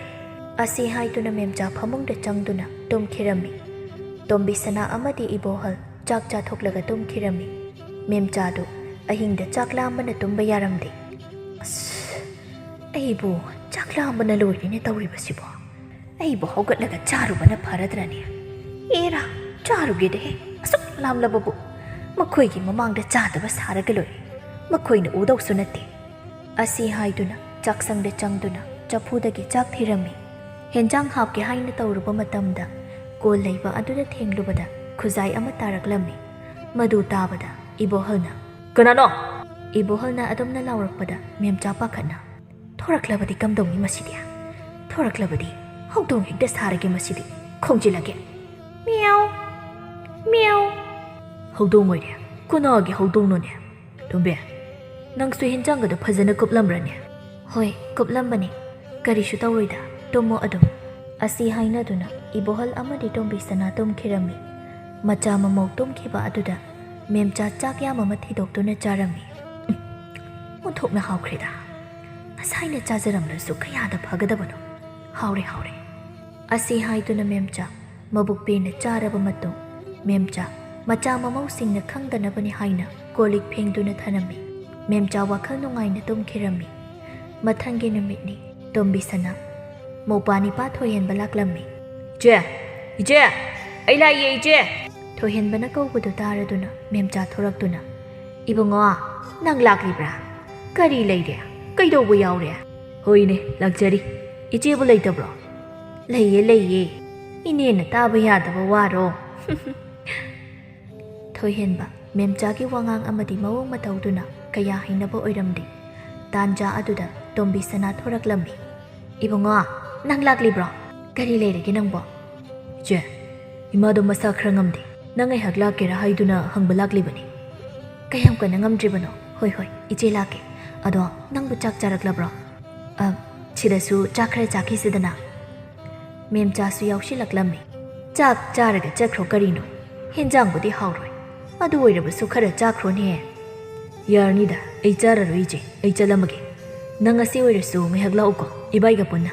ꯑꯁꯤ ꯍꯥꯏꯗꯨꯅ ꯃꯦꯝꯆꯥ ꯐꯃꯨꯡꯗ ꯆꯪꯗꯨꯅ ꯇꯨꯝꯈꯤꯔꯝꯃꯤ꯫ ꯇꯣꯝꯕꯤ ꯁꯅꯥ ꯑꯃꯗꯤ ꯏꯕꯣꯍꯜ ꯆꯥꯛ ꯆꯥꯊꯣꯛꯂꯒ ꯇꯨꯝꯈꯤꯔꯝꯃꯤ꯫ ꯃꯦꯝꯆꯥꯗꯨ ꯑꯍꯤꯡꯗ ꯆꯥꯛ ꯂꯥꯝꯕꯅ ꯇꯨꯝꯕ ꯌꯥꯔꯝꯗꯦ꯫ "ꯑꯁ, ꯑꯩꯕꯨ ꯆꯥꯛ ꯂꯥꯝꯕꯅ ꯂꯣꯏꯔꯦꯅꯦ ꯇꯧꯔꯤꯕꯁꯤꯕꯣ꯫ ꯑꯩꯕꯨ ꯍꯧꯒꯠꯂꯒ ꯆꯥꯔꯨꯕꯅ ꯐꯔꯗ꯭ꯔꯅꯦ? ꯑꯦꯔꯥ, ꯆꯥꯔꯨꯒꯦꯗꯍꯦ"꯫ ꯑꯁꯨꯛ ꯂꯥꯝꯂꯕꯕꯨ ꯃꯈꯣꯏꯒꯤ ꯃꯃꯥꯡꯗ ꯆꯥꯗꯕ ꯁꯥꯔꯒ ꯂꯣꯏꯔꯦ꯫ ꯃꯈꯣꯏꯅ ꯎꯗꯧꯁꯨ ꯅꯠꯇꯦ꯫ ꯑꯁꯤ ꯍꯥꯏꯗꯨꯅ ꯆꯥꯛꯁꯪꯗ ꯆꯪꯗꯨꯅ ꯆꯐꯨꯗꯒꯤ ꯆꯥꯛ ꯊꯤꯔꯝꯃꯤ꯫ ꯍꯦꯟꯖꯥꯡ ꯍꯥꯞꯀꯦ ꯍꯥꯏꯅ ꯇꯧꯔꯨꯕ ꯃꯇꯝꯗ ꯀꯣꯜ ꯂꯩꯕ ꯑꯗꯨꯗ ꯊꯦꯡꯂꯨꯕꯗ ꯈꯨꯖꯥꯏ ꯑꯃ ꯇꯥꯔꯛꯂꯝꯃꯤ꯫ ꯃꯗꯨ ꯇꯥꯕꯗ ꯏꯕꯣꯍꯜꯅ, "ꯀꯅꯥꯅꯣ?" ꯏꯕꯣꯍꯜꯅ ꯑꯗꯨꯝꯅ ꯂꯥꯎꯔꯛꯄꯗ ꯃꯦꯝꯆꯥ ꯄꯥꯈꯠꯅ, "ꯊꯣꯔꯛꯂꯕꯗꯤ ꯀꯝꯗꯧꯅꯤ ꯃꯁꯤꯗꯤ? ꯊꯣꯔꯛꯂꯕꯗꯤ ꯍꯧꯗꯣꯡ ꯍꯦꯛꯇ ꯁꯥꯔꯒꯦ ꯃꯁꯤꯗꯤ꯫ ꯈꯣꯡꯖꯤꯜꯂꯒꯦ꯫ ꯃꯤꯌꯥꯎ, ꯃꯤꯌꯥꯎ"꯫ "ꯍꯧꯗꯣꯡ ꯑꯣꯏꯔꯦ? ꯀꯅꯥꯒꯤ ꯍꯧꯗꯣꯡꯅꯣꯅꯦ? ꯇꯣꯝꯕꯤ, ꯅꯪꯁꯨ ꯍꯦꯟꯖꯥꯡꯒꯗꯣ ꯐꯖꯅ ꯀꯨꯞꯂꯝꯕ꯭ꯔꯅꯦ?" "ꯍꯣꯏ, ꯀꯨꯞꯂꯝꯕꯅꯦ꯫ ꯀꯔꯤꯁꯨ ꯇꯧꯔꯣꯏꯗ, ꯇꯨꯝꯃꯣ ꯑꯗꯨꯝ"꯫ ꯑꯁꯤ ꯍꯥꯏꯅꯗꯨꯅ ꯏꯕꯣꯍꯜ ꯑꯃꯗꯤ ꯇꯣꯝꯕꯤ ꯁꯅꯥ ꯇꯨꯝꯈꯤꯔꯝꯃꯤ꯫ ꯃꯆꯥ ꯃꯃꯧ ꯇꯨꯝꯈꯤꯕ ꯑꯗꯨꯗ ꯃꯦꯝꯆꯥ ꯆꯥꯛ ꯌꯥꯝ ꯑꯃ ꯊꯤꯗꯣꯛꯇꯨꯅ ꯆꯥꯔꯝꯃꯤ꯫ "ꯎꯝ, ꯑꯣꯟꯊꯣꯛꯅ ꯍꯥꯎꯈ꯭ꯔꯦꯗ꯫ ꯉꯁꯥꯏꯅ ꯆꯥꯖꯔꯝꯂꯁꯨ ꯀꯌꯥꯗ ꯐꯒꯗꯕꯅꯣ꯫ ꯍꯥꯎꯔꯦ, ꯍꯥꯎꯔꯦ"꯫ ꯑꯁꯤ ꯍꯥꯏꯗꯨꯅ ꯃꯦꯝꯆꯥ ꯃꯕꯨꯛ ꯄꯦꯟꯅ ꯆꯥꯔꯕ ꯃꯇꯨꯡ, ꯃꯦꯝꯆꯥ ꯃꯆꯥ ꯃꯃꯧꯁꯤꯡꯅ ꯈꯪꯗꯅꯕꯅꯤ ꯍꯥꯏꯅ ꯀꯣꯜ ꯂꯤꯛ ꯐꯦꯡꯗꯨꯅ ꯊꯅꯝꯃꯤ꯫ ꯃꯦꯝꯆꯥ ꯋꯥꯈꯜ ꯅꯨꯡꯉꯥꯏꯅ ꯇꯨꯝꯈꯤꯔꯝꯃꯤ꯫ ꯃꯊꯪꯒꯤ ꯅꯨꯃꯤꯠꯅꯤ꯫ ꯇꯣꯝꯕꯤ ꯁꯅꯥ, ꯃꯧꯄ꯭ꯋꯥ ꯅꯤꯄꯥ ꯊꯣꯏꯍꯦꯟꯕ ꯂꯥꯛꯂꯝꯃꯤ꯫ "ꯏꯆꯦ! ꯏꯆꯦ! ꯑꯩ ꯂꯥꯛꯏꯌꯦ, ꯏꯆꯦ!" ꯊꯣꯏꯍꯦꯟꯕꯅ ꯀꯧꯕꯗꯨ ꯇꯥꯔꯗꯨꯅ ꯃꯦꯝꯆꯥ ꯊꯣꯔꯛꯇꯨꯅ, "ꯏꯕꯨꯡꯉꯣ, ꯅꯪ ꯂꯥꯛꯂꯤꯕ꯭ꯔꯥ? ꯀꯔꯤ ꯂꯩꯔꯦ? ꯀꯩꯗꯧꯕ ꯌꯥꯎꯔꯦ?" "ꯍꯣꯏꯅꯦ, ꯂꯥꯛꯆꯔꯤ꯫ ꯏꯆꯦꯕꯨ ꯂꯩꯇꯕ꯭ꯔꯣ?" "ꯂꯩꯌꯦ, ꯂꯩꯌꯦ꯫ ꯏꯅꯦꯅ ꯇꯥꯕ ꯌꯥꯗꯕ ꯋꯥꯔꯣ?" ꯊꯣꯏꯍꯦꯟꯕ ꯃꯦꯝꯆꯥꯒꯤ ꯋꯥꯉꯥꯡ ꯑꯃꯗꯤ ꯃꯑꯣꯡ ꯃꯇꯧꯗꯨꯅ ꯀꯌꯥ ꯍꯩꯅꯕ ꯑꯣꯏꯔꯝꯗꯦ꯫ ꯇꯥꯟꯖꯥ ꯑꯗꯨꯗ ꯇꯣꯝꯕꯤ ꯁꯅꯥ ꯊꯣꯔꯛꯂꯝꯃꯤ꯫ "ꯏꯕꯨꯡꯉꯣ, ꯅꯪ ꯂꯥꯛꯂꯤꯕ꯭ꯔꯣ? ꯀꯔꯤ ꯂꯩꯔꯒꯦ ꯅꯪꯕꯣ?" "ꯏꯆꯦ, ꯏꯃꯥꯗꯣ ꯃꯁꯥ ꯈꯔ ꯉꯝꯗꯦ꯫ ꯅꯪ ꯉꯥꯏꯍꯥꯛ ꯂꯥꯛꯀꯦꯔꯥ ꯍꯥꯏꯗꯨꯅ ꯍꯪꯕ ꯂꯥꯛꯂꯤꯕꯅꯤ꯫" "ꯀꯌꯥꯝ ꯀꯟꯅ ꯉꯝꯗ꯭ꯔꯤꯕꯅꯣ?" "ꯍꯣꯏ, ꯍꯣꯏ, ꯏꯆꯦ ꯂꯥꯛꯀꯦ꯫ ꯑꯗꯣ ꯅꯪꯕꯨ ꯆꯥꯛ ꯆꯥꯔꯛꯂꯕ꯭ꯔꯣ?" "ꯑ, ꯁꯤꯗꯁꯨ ꯆꯥꯛ ꯈꯔ ꯆꯥꯈꯤꯁꯤꯗꯅ꯫" ꯃꯦꯝꯆꯥꯁꯨ ꯌꯥꯎꯁꯤꯜꯂꯛꯂꯝꯃꯤ꯫ "ꯆꯥꯛ ꯆꯥꯔꯒ ꯆꯠꯈ꯭ꯔꯣ ꯀꯔꯤꯅꯣ? ꯍꯦꯟꯖꯥꯡꯕꯨꯗꯤ ꯍꯥꯎꯔꯣꯏ꯫ ꯑꯗꯨ ꯑꯣꯏꯔꯕꯁꯨ ꯈꯔ ꯆꯥꯈ꯭ꯔꯣꯅꯦ꯫" "ꯌꯥꯔꯅꯤꯗ, ꯑꯩ ꯆꯥꯔꯔꯣꯏ ꯏꯆꯦ, ꯑꯩ ꯆꯠꯂꯝꯃꯒꯦ꯫ ꯅꯪ ꯉꯁꯤ ꯑꯣꯏꯔꯁꯨ ꯉꯥꯏꯍꯥꯛ ꯂꯥꯛꯎꯀꯣ, ꯏꯕꯥꯏꯒ ꯄꯨꯟꯅ꯫"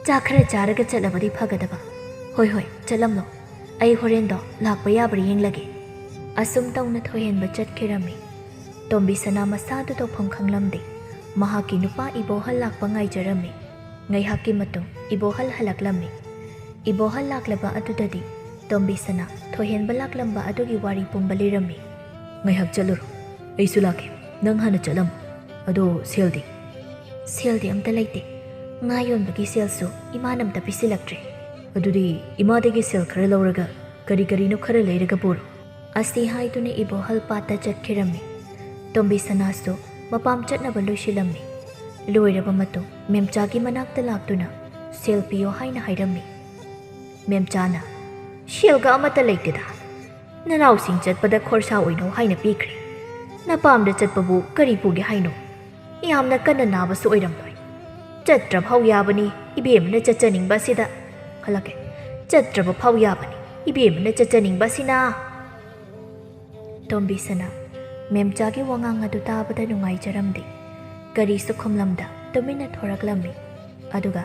"ꯆꯥꯛ ꯈꯔ ꯆꯥꯔꯒ ꯆꯠꯂꯕꯗꯤ ꯐꯒꯗꯕ꯫" "ꯍꯣꯏ, ꯍꯣꯏ, ꯆꯠꯂꯝꯂꯣ꯫ ꯑꯩ ꯍꯣꯔꯦꯟꯗꯣ ꯂꯥꯛꯄ ꯌꯥꯕ꯭ꯔꯥ ꯌꯦꯡꯂꯒꯦ꯫" ꯑꯁꯨꯝ ꯇꯧꯅ ꯊꯣꯏꯍꯦꯟꯕ ꯆꯠꯈꯤꯔꯝꯃꯤ꯫ ꯇꯣꯝꯕꯤ ꯁꯅꯥ ꯃꯁꯥꯗꯨ ꯇꯧꯐꯝ ꯈꯪꯂꯝꯗꯦ꯫ ꯃꯍꯥꯛꯀꯤ ꯅꯨꯄꯥ ꯏꯕꯣꯍꯜ ꯂꯥꯛꯄ ꯉꯥꯏꯖꯔꯝꯃꯤ꯫ ꯉꯥꯏꯍꯥꯛꯀꯤ ꯃꯇꯨꯡ ꯏꯕꯣꯍꯜ ꯍꯜꯂꯛꯂꯝꯃꯤ꯫ ꯏꯕꯣꯍꯜ ꯂꯥꯛꯂꯕ ꯑꯗꯨꯗꯗꯤ ꯇꯣꯝꯕꯤꯁꯅꯥ ꯊꯣꯏꯍꯦꯟꯕ ꯂꯥꯛꯂꯝꯕ ꯑꯗꯨꯒꯤ ꯋꯥꯔꯤ ꯄꯨꯝꯕ ꯂꯤꯔꯝꯃꯤ꯫ "ꯉꯥꯏꯍꯥꯛ ꯆꯠꯂꯨꯔꯣ, ꯑꯩꯁꯨ ꯂꯥꯛꯀꯦ, ꯅꯪ ꯍꯥꯟꯅ ꯆꯠꯂꯝꯃꯣ꯫ ꯑꯗꯣ ꯁꯦꯜꯗꯤ?" "ꯁꯦꯜꯗꯤ ꯑꯝꯇ ꯂꯩꯇꯦ꯫ ꯉꯥ ꯌꯣꯟꯕꯒꯤ ꯁꯦꯜꯁꯨ ꯏꯃꯥꯅ ꯑꯝꯇ ꯄꯤꯁꯤꯜꯂꯛꯇ꯭ꯔꯦ꯫" "ꯑꯗꯨꯗꯤ ꯏꯃꯥꯗꯒꯤ ꯁꯦꯜ ꯈꯔ ꯂꯧꯔꯒ ꯀꯔꯤ ꯀꯔꯤꯅꯣ ꯈꯔ ꯂꯩꯔꯒ ꯄꯨꯔꯣ꯫" ꯑꯁꯤ ꯍꯥꯏꯗꯨꯅ ꯏꯕꯣꯍꯜ ꯄꯥꯠꯇ ꯆꯠꯈꯤꯔꯝꯃꯤ꯫ ꯇꯣꯝꯕꯤꯁꯅꯥꯁꯨ ꯃꯄꯥꯝ ꯆꯠꯅꯕ ꯂꯣꯏꯁꯤꯜꯂꯝꯃꯤ꯫ ꯂꯣꯏꯔꯕ ꯃꯇꯨꯡ ꯃꯦꯝꯆꯥꯒꯤ ꯃꯅꯥꯛꯇ ꯂꯥꯛꯇꯨꯅ ꯁꯦꯜ ꯄꯤꯌꯣ ꯍꯥꯏꯅ ꯍꯥꯏꯔꯝꯃꯤ꯫ ꯃꯦꯝꯆꯥꯅ, "ꯁꯦꯜꯒ ꯑꯃꯠꯇ ꯂꯩꯇꯦꯗ꯫ ꯅꯅꯥꯎꯁꯤꯡ ꯆꯠꯄꯗ ꯈꯣꯔꯁꯥ ꯑꯣꯏꯅꯧ ꯍꯥꯏꯅ ꯄꯤꯈ꯭ꯔꯦ꯫ ꯅꯄꯥꯝꯗ ꯆꯠꯄꯕꯨ ꯀꯔꯤ ꯄꯨꯒꯦ ꯍꯥꯏꯅꯣ? ꯌꯥꯝꯅ ꯀꯟꯅ ꯅꯥꯕꯁꯨ ꯑꯣꯏꯔꯝꯂꯣꯏ꯫ ꯆꯠꯇ꯭ꯔ ꯐꯥꯎ ꯌꯥꯕꯅꯤ ꯏꯕꯦꯝꯃꯅ ꯆꯠꯆꯅꯤꯡꯕ ꯑꯁꯤꯗ꯫ ꯈꯜꯂꯛꯀꯦ, ꯆꯠꯇ꯭ꯔꯕ ꯐꯥꯎ ꯌꯥꯕꯅꯤ ꯏꯕꯦꯝꯃꯅ ꯆꯠꯆꯅꯤꯡꯕ ꯑꯁꯤꯅ꯫" ꯇꯣꯝꯕꯤꯁꯅꯥ ꯃꯦꯝꯆꯥꯒꯤ ꯋꯥꯉꯥꯡ ꯑꯗꯨ ꯇꯥꯕꯗ ꯅꯨꯡꯉꯥꯏꯖꯔꯝꯗꯦ꯫ ꯀꯔꯤꯁꯨ ꯈꯨꯝꯂꯝꯗ ꯇꯨꯃꯤꯟꯅ ꯊꯣꯔꯛꯂꯝꯃꯤ꯫ ꯑꯗꯨꯒ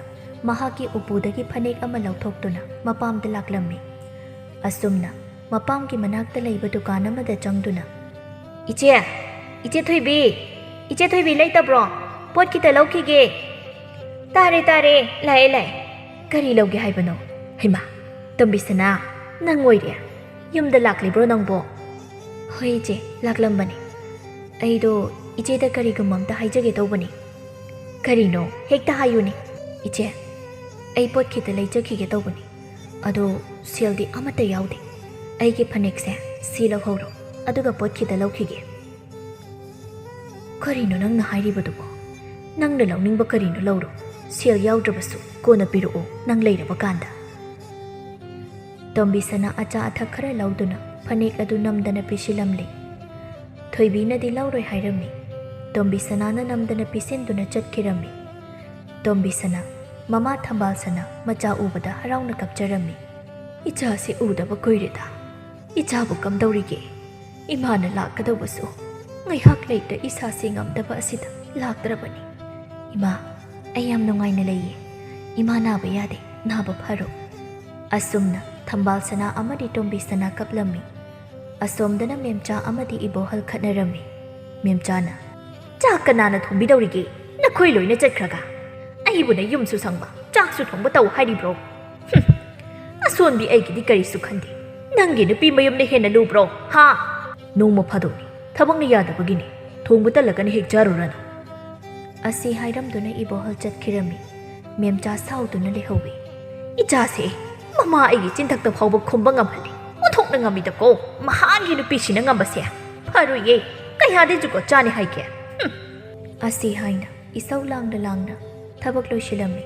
ꯃꯍꯥꯛꯀꯤ ꯎꯄꯨꯗꯒꯤ ꯐꯅꯦꯛ ꯑꯃ ꯂꯧꯊꯣꯛꯇꯨꯅ ꯃꯄꯥꯝꯗ ꯂꯥꯛꯂꯝꯃꯤ꯫ ꯑꯁꯨꯝꯅ ꯃꯄꯥꯝꯒꯤ ꯃꯅꯥꯛꯇ ꯂꯩꯕ ꯗꯨꯀꯥꯟ ꯑꯃꯗ ꯆꯪꯗꯨꯅ, "ꯏꯆꯦ, ꯏꯆꯦ ꯊꯣꯏꯕꯤ, ꯏꯆꯦ ꯊꯣꯏꯕꯤ ꯂꯩꯇꯕ꯭ꯔꯣ? ꯄꯣꯠ ꯈꯤꯇ ꯂꯧꯈꯤꯒꯦ꯫" "ꯇꯥꯔꯦ, ꯇꯥꯔꯦ, ꯂꯥꯛꯑꯦ, ꯂꯥꯛꯑꯦ꯫ ꯀꯔꯤ ꯂꯧꯒꯦ ꯍꯥꯏꯕꯅꯣ?" "ꯍꯩꯃꯥ, ꯇꯣꯝꯕꯤꯁꯅꯥ, ꯅꯪ ꯑꯣꯏꯔꯦ꯫ ꯌꯨꯝꯗ ꯂꯥꯛꯂꯤꯕ꯭ꯔꯣ ꯅꯪꯕꯣ?" "ꯍꯣꯏ ꯏꯆꯦ, ꯂꯥꯛꯂꯝꯕꯅꯦ꯫ ꯑꯩꯗꯣ ꯏꯆꯦꯗ ꯀꯔꯤꯒꯨꯝꯕ ꯑꯝꯇ ꯍꯥꯏꯖꯒꯦ ꯇꯧꯕꯅꯤ꯫" "ꯀꯔꯤꯅꯣ? ꯍꯦꯛꯇ ꯍꯥꯏꯌꯨꯅꯦ꯫" "ꯏꯆꯦ, ꯑꯩ ꯄꯣꯠ ꯈꯤꯇ ꯂꯩꯖꯈꯤꯒꯦ ꯇꯧꯕꯅꯤ꯫ ꯑꯗꯣ ꯁꯦꯜꯗꯤ ꯑꯃꯠꯇ ꯌꯥꯎꯗꯦ꯫ ꯑꯩꯒꯤ ꯐꯅꯦꯛꯁꯦ ꯁꯤ ꯂꯧꯍꯧꯔꯣ, ꯑꯗꯨꯒ ꯄꯣꯠ ꯈꯤꯇ ꯂꯧꯈꯤꯒꯦ꯫" "ꯀꯔꯤꯅꯣ ꯅꯪꯅ ꯍꯥꯏꯔꯤꯕꯗꯨꯕꯣ? ꯅꯪꯅ ꯂꯧꯅꯤꯡꯕ ꯀꯔꯤꯅꯣ ꯂꯧꯔꯣ, ꯁꯦꯜ ꯌꯥꯎꯗ꯭ꯔꯕꯁꯨ ꯀꯣꯟꯅ ꯄꯤꯔꯛꯑꯣ, ꯅꯪ ꯂꯩꯔꯕ ꯀꯥꯟꯗ꯫" ꯇꯣꯝꯕꯤꯁꯅꯥ ꯑꯆꯥ ꯑꯊꯛ ꯈꯔ ꯂꯧꯗꯨꯅ ꯐꯅꯦꯛ ꯑꯗꯨ ꯅꯝꯗꯅ ꯄꯤꯁꯤꯜꯂꯝꯂꯦ꯫ ꯊꯣꯏꯕꯤꯅꯗꯤ ꯂꯧꯔꯣꯏ ꯍꯥꯏꯔꯝꯃꯤ꯫ ꯇꯣꯝꯕꯤꯁꯅꯥꯅ ꯅꯝꯗꯅ ꯄꯤꯁꯤꯟꯗꯨꯅ ꯆꯠꯈꯤꯔꯝꯃꯤ꯫ ꯇꯣꯝꯕꯤꯁꯅꯥ ꯃꯃꯥ ꯊꯝꯕꯥꯜꯁꯅꯥ ꯃꯆꯥ ꯎꯕꯗ ꯍꯔꯥꯎꯅ ꯀꯞꯆꯔꯝꯃꯤ꯫ "ꯏꯆꯥꯁꯤ ꯎꯗꯕ ꯀꯨꯏꯔꯦꯗ꯫ ꯏꯆꯥꯕꯨ ꯀꯝꯗꯧꯔꯤꯒꯦ? ꯏꯃꯥꯅ ꯂꯥꯛꯀꯗꯧꯕꯁꯨ ꯉꯥꯏꯍꯥꯛ ꯂꯩꯇ ꯏꯁꯥꯁꯤ ꯉꯝꯗꯕ ꯑꯁꯤꯗ ꯂꯥꯛꯇ꯭ꯔꯕꯅꯤ꯫ ꯏꯃꯥ, ꯑꯩ ꯌꯥꯝ ꯅꯨꯡꯉꯥꯏꯅ ꯂꯩꯌꯦ꯫ ꯏꯃꯥ ꯅꯥꯕ ꯌꯥꯗꯦ, ꯅꯥꯕ ꯐꯔꯣ꯫" ꯑꯁꯨꯝꯅ ꯊꯝꯕꯥꯜ ꯁꯅꯥ ꯑꯃꯗꯤ ꯇꯣꯝꯕꯤ ꯁꯅꯥ ꯀꯞꯂꯝꯃꯤ꯫ ꯑꯁꯣꯝꯗꯅ ꯃꯦꯝꯆꯥ ꯑꯃꯗꯤ ꯏꯕꯣꯍꯜ ꯈꯠꯅꯔꯝꯃꯤ꯫ ꯃꯦꯝꯆꯥꯅ, "ꯆꯥꯛ ꯀꯅꯥꯅ ꯊꯣꯡꯕꯤꯗꯧꯔꯤꯒꯦ? ꯅꯈꯣꯏ ꯂꯣꯏꯅ ꯆꯠꯈ꯭ꯔꯒ ꯑꯩꯕꯨꯅ ꯌꯨꯝꯁꯨ ꯁꯪꯕ, ꯆꯥꯛꯁꯨ ꯊꯣꯡꯕ ꯇꯧ ꯍꯥꯏꯔꯤꯕ꯭ꯔꯣ? ꯍꯨꯝ, ꯇꯣꯟꯕꯤ, ꯑꯩꯒꯤꯗꯤ ꯀꯔꯤꯁꯨ ꯈꯟꯗꯦ꯫ ꯅꯪꯒꯤ ꯅꯨꯄꯤ ꯃꯌꯨꯝꯅ ꯍꯦꯟꯅ ꯂꯨꯕ꯭ꯔꯣ, ꯍꯥ? ꯅꯣꯡꯃ ꯐꯥꯗꯣꯛꯅꯤ, ꯊꯕꯛꯅ ꯌꯥꯗꯕꯒꯤꯅꯤ꯫ ꯊꯣꯡꯕ ꯇꯜꯂꯒꯅ ꯍꯦꯛ ꯆꯥꯔꯨꯔꯅꯨ꯫ ꯑꯁꯤ ꯍꯥꯏꯔꯝꯗꯨꯅ ꯏꯕꯣꯍꯜ ꯆꯠꯈꯤꯔꯝꯃꯤ꯫ ꯃꯦꯝꯆꯥ ꯁꯥꯎꯗꯨꯅ ꯂꯩꯍꯧꯋꯤ꯫ ꯏꯆꯥꯁꯦ ꯃꯃꯥ ꯑꯩꯒꯤ ꯆꯤꯟꯊꯛꯇ ꯐꯥꯎꯕ ꯈꯨꯝꯕ ꯉꯝꯍꯜꯂꯤ꯫ ꯑꯣꯟꯊꯣꯛꯅ ꯉꯝꯃꯤꯗꯀꯣ, ꯃꯍꯥꯛꯀꯤ ꯅꯨꯄꯤꯁꯤꯅ ꯉꯝꯕꯁꯦ꯫ ꯐꯔꯣꯏꯌꯦ, ꯀꯌꯥꯗꯤ ꯖꯨꯒꯣꯠ ꯆꯥꯅꯤ ꯍꯥꯏꯒꯦ? ꯍꯨꯝ꯫ ꯑꯁꯤ ꯍꯥꯏꯅ ꯏꯁꯧ ꯂꯥꯡꯅ ꯂꯥꯡꯅ ꯊꯕꯛ ꯂꯣꯏꯁꯤꯜꯂꯝꯃꯤ꯫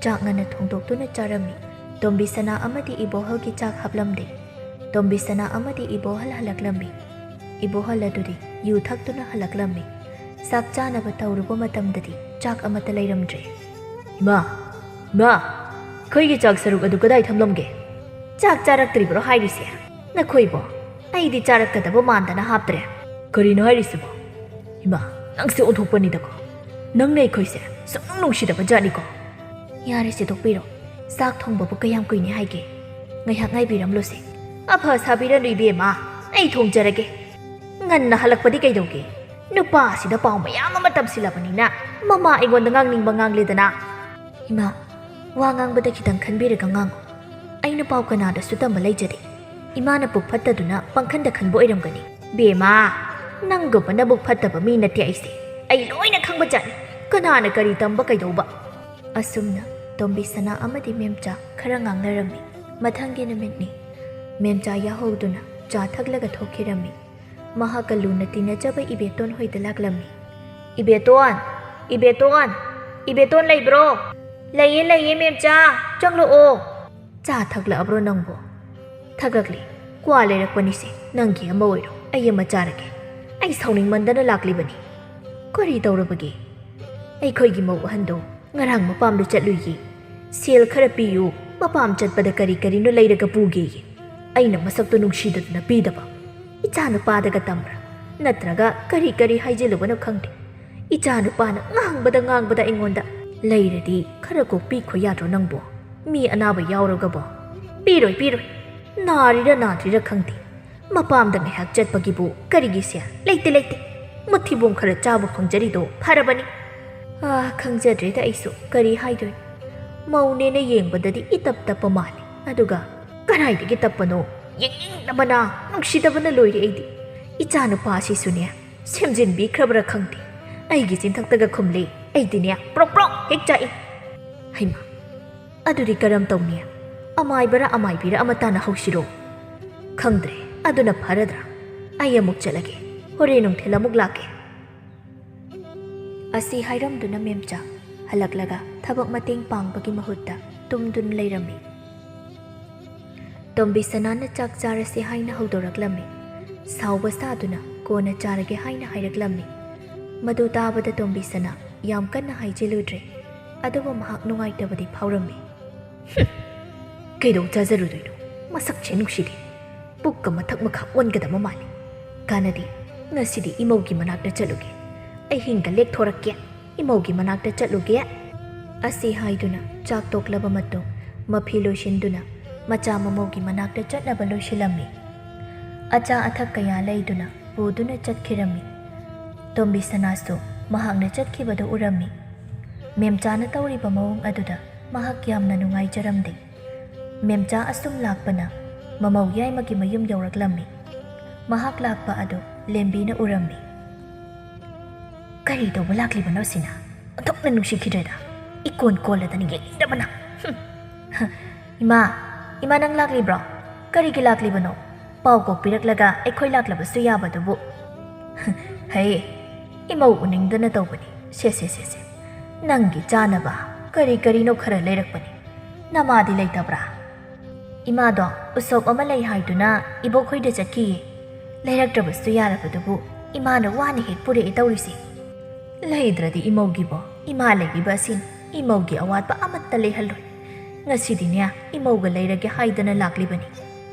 ꯆꯥꯛ ꯉꯟꯅ ꯊꯣꯡꯗꯣꯛꯇꯨꯅ ꯆꯥꯔꯝꯃꯤ꯫ ꯇꯣꯝꯕꯤ ꯁꯅꯥ ꯑꯃꯗꯤ ꯏꯕꯣꯍꯜꯒꯤ ꯆꯥꯛ ꯍꯥꯞꯂꯝꯗꯦ꯫ ꯇꯣꯝꯕꯤ ꯁꯅꯥ ꯑꯃꯗꯤ ꯏꯕꯣꯍꯜ ꯍꯜꯂꯛꯂꯝꯃꯤ꯫ ꯏꯕꯣꯍꯜ ꯑꯗꯨꯗꯤ ꯌꯨ ꯊꯛꯇꯨꯅ ꯍꯜꯂꯛꯂꯝꯃꯤ꯫ ꯆꯥꯛ ꯆꯥꯅꯕ ꯇꯧꯔꯨꯕ ꯃꯇꯝꯗꯗꯤ ꯆꯥꯛ ꯑꯃꯠꯇ ꯂꯩꯔꯝꯗ꯭ꯔꯦ꯫ ꯏꯃꯥ, ꯏꯃꯥ, ꯑꯩꯈꯣꯏꯒꯤ ꯆꯥꯛ ꯁꯔꯨꯛ ꯑꯗꯨ ꯀꯗꯥꯏ ꯊꯝꯂꯝꯒꯦ? ꯆꯥꯛ ꯆꯥꯔꯛꯇ꯭ꯔꯤꯕ꯭ꯔꯣ ꯍꯥꯏꯔꯤꯁꯦ? ꯅꯈꯣꯏꯕꯣ, ꯑꯩꯗꯤ ꯆꯥꯔꯛꯀꯗꯕ ꯃꯥꯟꯗꯅ ꯍꯥꯞꯇ꯭ꯔꯦ꯫ ꯀꯔꯤꯅꯣ ꯍꯥꯏꯔꯤꯁꯤꯕꯣ? ꯏꯃꯥ, ꯅꯪꯁꯦ ꯑꯣꯟꯊꯣꯛꯄꯅꯤꯗꯀꯣ꯫ ꯅꯪꯅ ꯑꯩꯈꯣꯏꯁꯦ ꯁꯨꯡꯅꯨꯡ ꯅꯨꯡꯁꯤꯗꯕ ꯖꯥꯠꯅꯤꯀꯣ꯫ ꯌꯥꯔꯦꯁꯦ, ꯇꯣꯛꯄꯤꯔꯣ꯫ ꯆꯥꯛ ꯊꯣꯡꯕꯕꯨ ꯀꯌꯥꯝ ꯀꯨꯏꯅꯤ ꯍꯥꯏꯒꯦ? ꯉꯥꯏꯍꯥꯛ ꯉꯥꯏꯕꯤꯔꯝꯂꯣꯁꯦ꯫ ꯑꯐ ꯁꯥꯕꯤꯔꯅꯨ ꯏꯕꯦꯝꯃ, ꯑꯩ ꯊꯣꯡꯖꯔꯒꯦ꯫ ꯉꯟꯅ ꯍꯜꯂꯛꯄꯗꯤ ꯀꯩꯗꯧꯒꯦ? ꯅꯨꯄꯥ ꯑꯁꯤꯗ ꯄꯥꯎ ꯃꯌꯥꯝ ꯑꯃ ꯇꯝꯁꯤꯜꯂꯕꯅꯤꯅ ꯃꯃꯥ ꯑꯩꯉꯣꯟꯗ ꯉꯥꯡꯅꯤꯡꯕ ꯉꯥꯡꯂꯦꯗꯅ꯫ ꯏꯃꯥ, ꯋꯥ ꯉꯥꯡꯕꯗ ꯈꯤꯇꯪ ꯈꯟꯕꯤꯔꯒ ꯉꯥꯡꯉꯨ꯫ ꯑꯩꯅ ꯄꯥꯎ ꯀꯅꯥꯗꯁꯨ ꯇꯝꯕ ꯂꯩꯖꯗꯦ꯫ ꯏꯃꯥꯅ ꯄꯨꯛ ꯐꯠꯇꯗꯨꯅ ꯄꯪꯈꯟꯗ ꯈꯟꯕ ꯑꯣꯏꯔꯝꯒꯅꯤ꯫ ꯕꯦꯝꯃ, ꯅꯪꯒꯨꯝꯕ ꯅꯕꯨꯛ ꯐꯠꯇꯕ ꯃꯤ ꯅꯠꯇꯦ ꯑꯩꯁꯦ꯫ ꯑꯩ ꯂꯣꯏꯅ ꯈꯪꯕ ꯖꯥꯠꯅꯤ꯫ ꯀꯅꯥꯅ ꯀꯔꯤ ꯇꯝꯕ ꯀꯩꯗꯧꯕ? ꯑꯁꯨꯝꯅ ꯇꯣꯝꯕꯤ ꯁꯅꯥ ꯑꯃꯗꯤ ꯃꯦꯝꯆꯥ ꯈꯔ ꯉꯥꯡꯅꯔꯝꯃꯤ꯫ ꯃꯊꯪꯒꯤ ꯅꯨꯃꯤꯠꯅꯤ꯫ ꯃꯦꯝꯆꯥ ꯌꯥꯍꯧꯗꯨꯅ ꯆꯥ ꯊꯛꯂꯒ ꯊꯣꯛꯈꯤꯔꯝꯃꯤ꯫ ꯃꯍꯥꯛꯀ ꯂꯨꯅ ꯇꯤꯟꯅꯖꯕ ꯏꯕꯦꯇꯣꯟ ꯍꯣꯏꯗ ꯂꯥꯛꯂꯝꯃꯤ꯫ "ꯏꯕꯦꯇꯣꯟ! ꯏꯕꯦꯇꯣꯟ! ꯏꯕꯦꯇꯣꯟ ꯂꯩꯕ꯭ꯔꯣ?" "ꯂꯩꯌꯦ, ꯂꯩꯌꯦ, ꯃꯦꯝꯆꯥ, ꯆꯪꯂꯛꯑꯣ꯫" "ꯆꯥ ꯊꯛꯂꯛꯑꯕ꯭ꯔꯣ ꯅꯪꯕꯣ?" "ꯊꯛꯂꯛꯂꯤ꯫ ꯀ꯭ꯋꯥ ꯂꯩꯔꯛꯄꯅꯤꯁꯦ, ꯅꯪꯒꯤ ꯑꯃ ꯑꯣꯏꯔꯣ, ꯑꯩ ꯑꯃ ꯆꯥꯔꯒꯦ꯫ ꯑꯩ ꯁꯥꯎꯅꯤꯡꯃꯟꯗꯅ ꯂꯥꯛꯂꯤꯕꯅꯤ꯫" "ꯀꯔꯤ ꯇꯧꯔꯕꯒꯦ?" "ꯑꯩꯈꯣꯏꯒꯤ ꯃꯧ ꯑꯍꯟꯗꯣ ꯉꯔꯥꯡ ꯃꯄꯥꯝꯗ ꯆꯠꯂꯨꯏꯌꯦ꯫ ꯁꯦꯜ ꯈꯔ ꯄꯤꯌꯨ, ꯃꯄꯥꯝ ꯆꯠꯄꯗ ꯀꯔꯤ ꯀꯔꯤꯅꯣ ꯂꯩꯔꯒ ꯄꯨꯒꯦꯌꯦ꯫ ꯑꯩꯅ ꯃꯁꯛꯇꯣ ꯅꯨꯡꯁꯤꯗꯗꯅ ꯄꯤꯗꯕ꯫ ꯏꯆꯥ ꯅꯨꯄꯥꯗꯒ ꯇꯝꯕ꯭ꯔꯥ? ꯅꯠꯇ꯭ꯔꯒ ꯀꯔꯤ ꯀꯔꯤ ꯍꯥꯏꯖꯤꯜꯂꯨꯕꯅꯣ ꯈꯪꯗꯦ꯫ ꯏꯆꯥ ꯅꯨꯄꯥꯅ ꯉꯥꯡꯕꯗ ꯉꯥꯡꯕꯗ ꯑꯩꯉꯣꯟꯗ꯫ ꯂꯩꯔꯗꯤ ꯈꯔ ꯀꯣꯛ ꯄꯤꯈꯣ ꯌꯥꯗ꯭ꯔꯣ ꯅꯪꯕꯣ? ꯃꯤ ꯑꯅꯥꯕ ꯌꯥꯎꯔꯒꯕꯣ?" "ꯄꯤꯔꯣꯏ, ꯄꯤꯔꯣꯏ꯫ ꯅꯥꯔꯤꯔ ꯅꯥꯗ꯭ꯔꯤꯔ ꯈꯪꯗꯦ꯫ ꯃꯄꯥꯝꯗ ꯉꯥꯏꯍꯥꯛ ꯆꯠꯄꯒꯤꯕꯨ ꯀꯔꯤꯒꯤ ꯁꯦꯜ? ꯂꯩꯇꯦ, ꯂꯩꯇꯦ꯫ ꯃꯊꯤꯕꯣꯡ ꯈꯔ ꯆꯥꯕ ꯐꯪꯖꯔꯤꯗꯣ ꯐꯔꯕꯅꯤ꯫" ꯑꯥ, ꯈꯪꯖꯗ꯭ꯔꯦꯗ ꯑꯩꯁꯨ ꯀꯔꯤ ꯍꯥꯏꯗꯣꯏꯅꯣ꯫ ꯃꯧꯅꯦꯅ ꯌꯦꯡꯕꯗꯗꯤ ꯏꯇꯞ ꯇꯞꯄ ꯃꯥꯜꯂꯤ꯫ ꯑꯗꯨꯒ ꯀꯗꯥꯏꯗꯒꯤ ꯇꯞꯄꯅꯣ? ꯌꯦꯡꯅꯤꯡꯗꯕꯅ, ꯅꯨꯡꯁꯤꯗꯕꯅ ꯂꯣꯏꯔꯦ ꯑꯩꯗꯤ꯫ ꯏꯆꯥ ꯅꯨꯄꯥ ꯑꯁꯤꯁꯨꯅꯦ, ꯁꯦꯝꯖꯤꯟꯕꯤꯈ꯭ꯔꯕ꯭ꯔꯥ ꯈꯪꯗꯦ, ꯑꯩꯒꯤ ꯆꯤꯟꯊꯛꯇꯒ ꯈꯨꯝꯂꯤ꯫ ꯑꯩꯗꯤꯅꯦ ꯄ꯭ꯔꯣꯛ ꯄ꯭ꯔꯣꯛ ꯍꯦꯛ ꯆꯥꯛꯏ꯫ ꯍꯩꯃꯥ, ꯑꯗꯨꯗꯤ ꯀꯔꯝ ꯇꯧꯅꯤ? ꯑꯃꯥꯏꯕꯔ ꯑꯃꯥꯏꯕꯤꯔ ꯑꯃ ꯇꯥꯟꯅꯍꯧꯁꯤꯔꯣ? ꯈꯪꯗ꯭ꯔꯦ, ꯑꯗꯨꯅ ꯐꯔꯗ꯭ꯔꯥ? ꯑꯩ ꯑꯃꯨꯛ ꯆꯠꯂꯒꯦ, ꯍꯣꯔꯦꯟ ꯅꯨꯡꯊꯤꯜ ꯑꯃꯨꯛ ꯂꯥꯛꯀꯦ꯫ ꯑꯁꯤ ꯍꯥꯏꯔꯝꯗꯨꯅ ꯃꯦꯝꯆꯥ ꯍꯜꯂꯛꯂꯒ ꯊꯕꯛ ꯃꯇꯦꯡ ꯄꯥꯡꯕꯒꯤ ꯃꯍꯨꯠꯇ ꯇꯨꯝꯗꯨꯅ ꯂꯩꯔꯝꯃꯤ꯫ ꯇꯣꯝꯕꯤꯁꯅꯥꯅ ꯆꯥꯛ ꯆꯥꯔꯁꯦ ꯍꯥꯏꯅ ꯍꯧꯗꯣꯔꯛꯂꯝꯃꯤ꯫ ꯁꯥꯎꯕ ꯁꯥꯗꯨꯅ ꯀꯣꯟꯅ ꯆꯥꯔꯒꯦ ꯍꯥꯏꯅ ꯍꯥꯏꯔꯛꯂꯝꯃꯤ꯫ ꯃꯗꯨ ꯇꯥꯕꯗ ꯇꯣꯝꯕꯤꯁꯅꯥ ꯌꯥꯝ ꯀꯟꯅ ꯍꯥꯏꯖꯤꯜꯂꯨꯗ꯭ꯔꯦ꯫ ꯑꯗꯨꯕꯨ ꯃꯍꯥꯛ ꯅꯨꯡꯉꯥꯏꯇꯕꯗꯤ ꯐꯥꯎꯔꯝꯃꯤ꯫ "ꯍꯨꯝ, ꯀꯩꯗꯧ ꯆꯥꯖꯔꯨꯗꯣꯏꯅꯣ? ꯃꯁꯛꯁꯦ ꯅꯨꯡꯁꯤꯗꯦ꯫ ꯄꯨꯛꯀ ꯃꯊꯛ ꯃꯈꯥ ꯑꯣꯟꯒꯗꯕ ꯃꯥꯜꯂꯤ꯫ ꯀꯥꯟꯅꯗꯦ, ꯉꯁꯤꯗꯤ ꯏꯃꯧꯒꯤ ꯃꯅꯥꯛꯇ ꯆꯠꯂꯨꯒꯦ꯫ ꯑꯍꯤꯡꯒ ꯂꯦꯛꯊꯣꯔꯛꯀꯦ꯫ ꯏꯃꯧꯒꯤ ꯃꯅꯥꯛꯇ ꯆꯠꯂꯨꯒꯦ"꯫ ꯑꯁꯤ ꯍꯥꯏꯗꯨꯅ ꯆꯥꯛ ꯇꯣꯛꯂꯕ ꯃꯇꯨꯡ ꯃꯐꯤ ꯂꯣꯏꯁꯤꯟꯗꯨꯅ ꯃꯆꯥ ꯃꯃꯧꯒꯤ ꯃꯅꯥꯛꯇ ꯆꯠꯅꯕ ꯂꯣꯏꯁꯤꯜꯂꯝꯃꯤ꯫ ꯑꯆꯥ ꯑꯊꯛ ꯀꯌꯥ ꯂꯩꯗꯨꯅ ꯄꯨꯗꯨꯅ ꯆꯠꯈꯤꯔꯝꯃꯤ꯫ ꯇꯣꯝꯕꯤꯁꯅꯥꯁꯨ ꯃꯍꯥꯛꯅ ꯆꯠꯈꯤꯕꯗꯨ ꯎꯔꯝꯃꯤ꯫ ꯃꯦꯝꯆꯥꯅ ꯇꯧꯔꯤꯕ ꯃꯑꯣꯡ ꯑꯗꯨꯗ ꯃꯍꯥꯛ ꯌꯥꯝꯅ ꯅꯨꯡꯉꯥꯏꯖꯔꯝꯗꯦ꯫ ꯃꯦꯝꯆꯥ ꯑꯁꯨꯝ ꯂꯥꯛꯄꯅ ꯃꯃꯧ ꯌꯥꯏꯃꯒꯤ ꯃꯌꯨꯝ ꯌꯧꯔꯛꯂꯝꯃꯤ꯫ ꯃꯍꯥꯛ ꯂꯥꯛꯄ ꯑꯗꯨ ꯂꯦꯝꯕꯤꯅ ꯎꯔꯝꯃꯤ꯫ "ꯀꯔꯤ ꯇꯧꯕ ꯂꯥꯛꯂꯤꯕꯅꯣ ꯁꯤꯅ? ꯑꯣꯟꯊꯣꯛꯅ ꯅꯨꯡꯁꯤꯈꯤꯗ꯭ꯔꯦꯗ꯫ ꯏꯀꯣꯟ ꯀꯣꯜꯂꯗꯅ ꯌꯦꯡꯅꯤꯡꯗꯕꯅ꯫ ꯍꯨꯝ꯫ ꯏꯃꯥ, ꯏꯃꯥ, ꯅꯪ ꯂꯥꯛꯂꯤꯕ꯭ꯔꯣ? ꯀꯔꯤꯒꯤ ꯂꯥꯛꯂꯤꯕꯅꯣ? ꯄꯥꯎ ꯀꯣꯛ ꯄꯤꯔꯛꯂꯒ ꯑꯩꯈꯣꯏ ꯂꯥꯛꯂꯕꯁꯨ ꯌꯥꯕꯗꯨꯕꯨ"꯫ "ꯍꯩ, ꯏꯃꯧ ꯎꯅꯤꯡꯗꯅ ꯇꯧꯕꯅꯤ꯫ ꯁꯦ, ꯁꯦ, ꯁꯦ, ꯁꯦ꯫ ꯅꯪꯒꯤ ꯆꯥꯅꯕ ꯀꯔꯤ ꯀꯔꯤꯅꯣ ꯈꯔ ꯂꯩꯔꯛꯄꯅꯤ꯫ ꯅꯃꯥꯗꯤ ꯂꯩꯇꯕ꯭ꯔꯥ?" "ꯏꯃꯥꯗꯣ ꯎꯁꯣꯞ ꯑꯃ ꯂꯩ ꯍꯥꯏꯗꯨꯅ ꯏꯕꯣꯛꯈꯣꯏꯗ ꯆꯠꯈꯤꯌꯦ꯫ ꯂꯩꯔꯛꯇ꯭ꯔꯕꯁꯨ ꯌꯥꯔꯕꯗꯨꯕꯨ ꯏꯃꯥꯅ ꯋꯥꯅ ꯍꯦꯛ ꯄꯨꯔꯛꯑꯦ ꯇꯧꯔꯤꯁꯦ꯫ ꯂꯩꯗ꯭ꯔꯗꯤ ꯏꯃꯧꯒꯤꯕꯣ ꯏꯃꯥ ꯂꯩꯔꯤꯕ ꯑꯁꯤꯅꯤ꯫ ꯏꯃꯧꯒꯤ ꯑꯋꯥꯠꯄ ꯑꯃꯠꯇ ꯂꯩꯍꯜꯂꯣꯏ꯫ ꯉꯁꯤꯗꯤꯅꯦ ꯏꯃꯧꯒ ꯂꯩꯔꯒꯦ ꯍꯥꯏꯗꯅ ꯂꯥꯛꯂꯤꯕꯅꯤ"꯫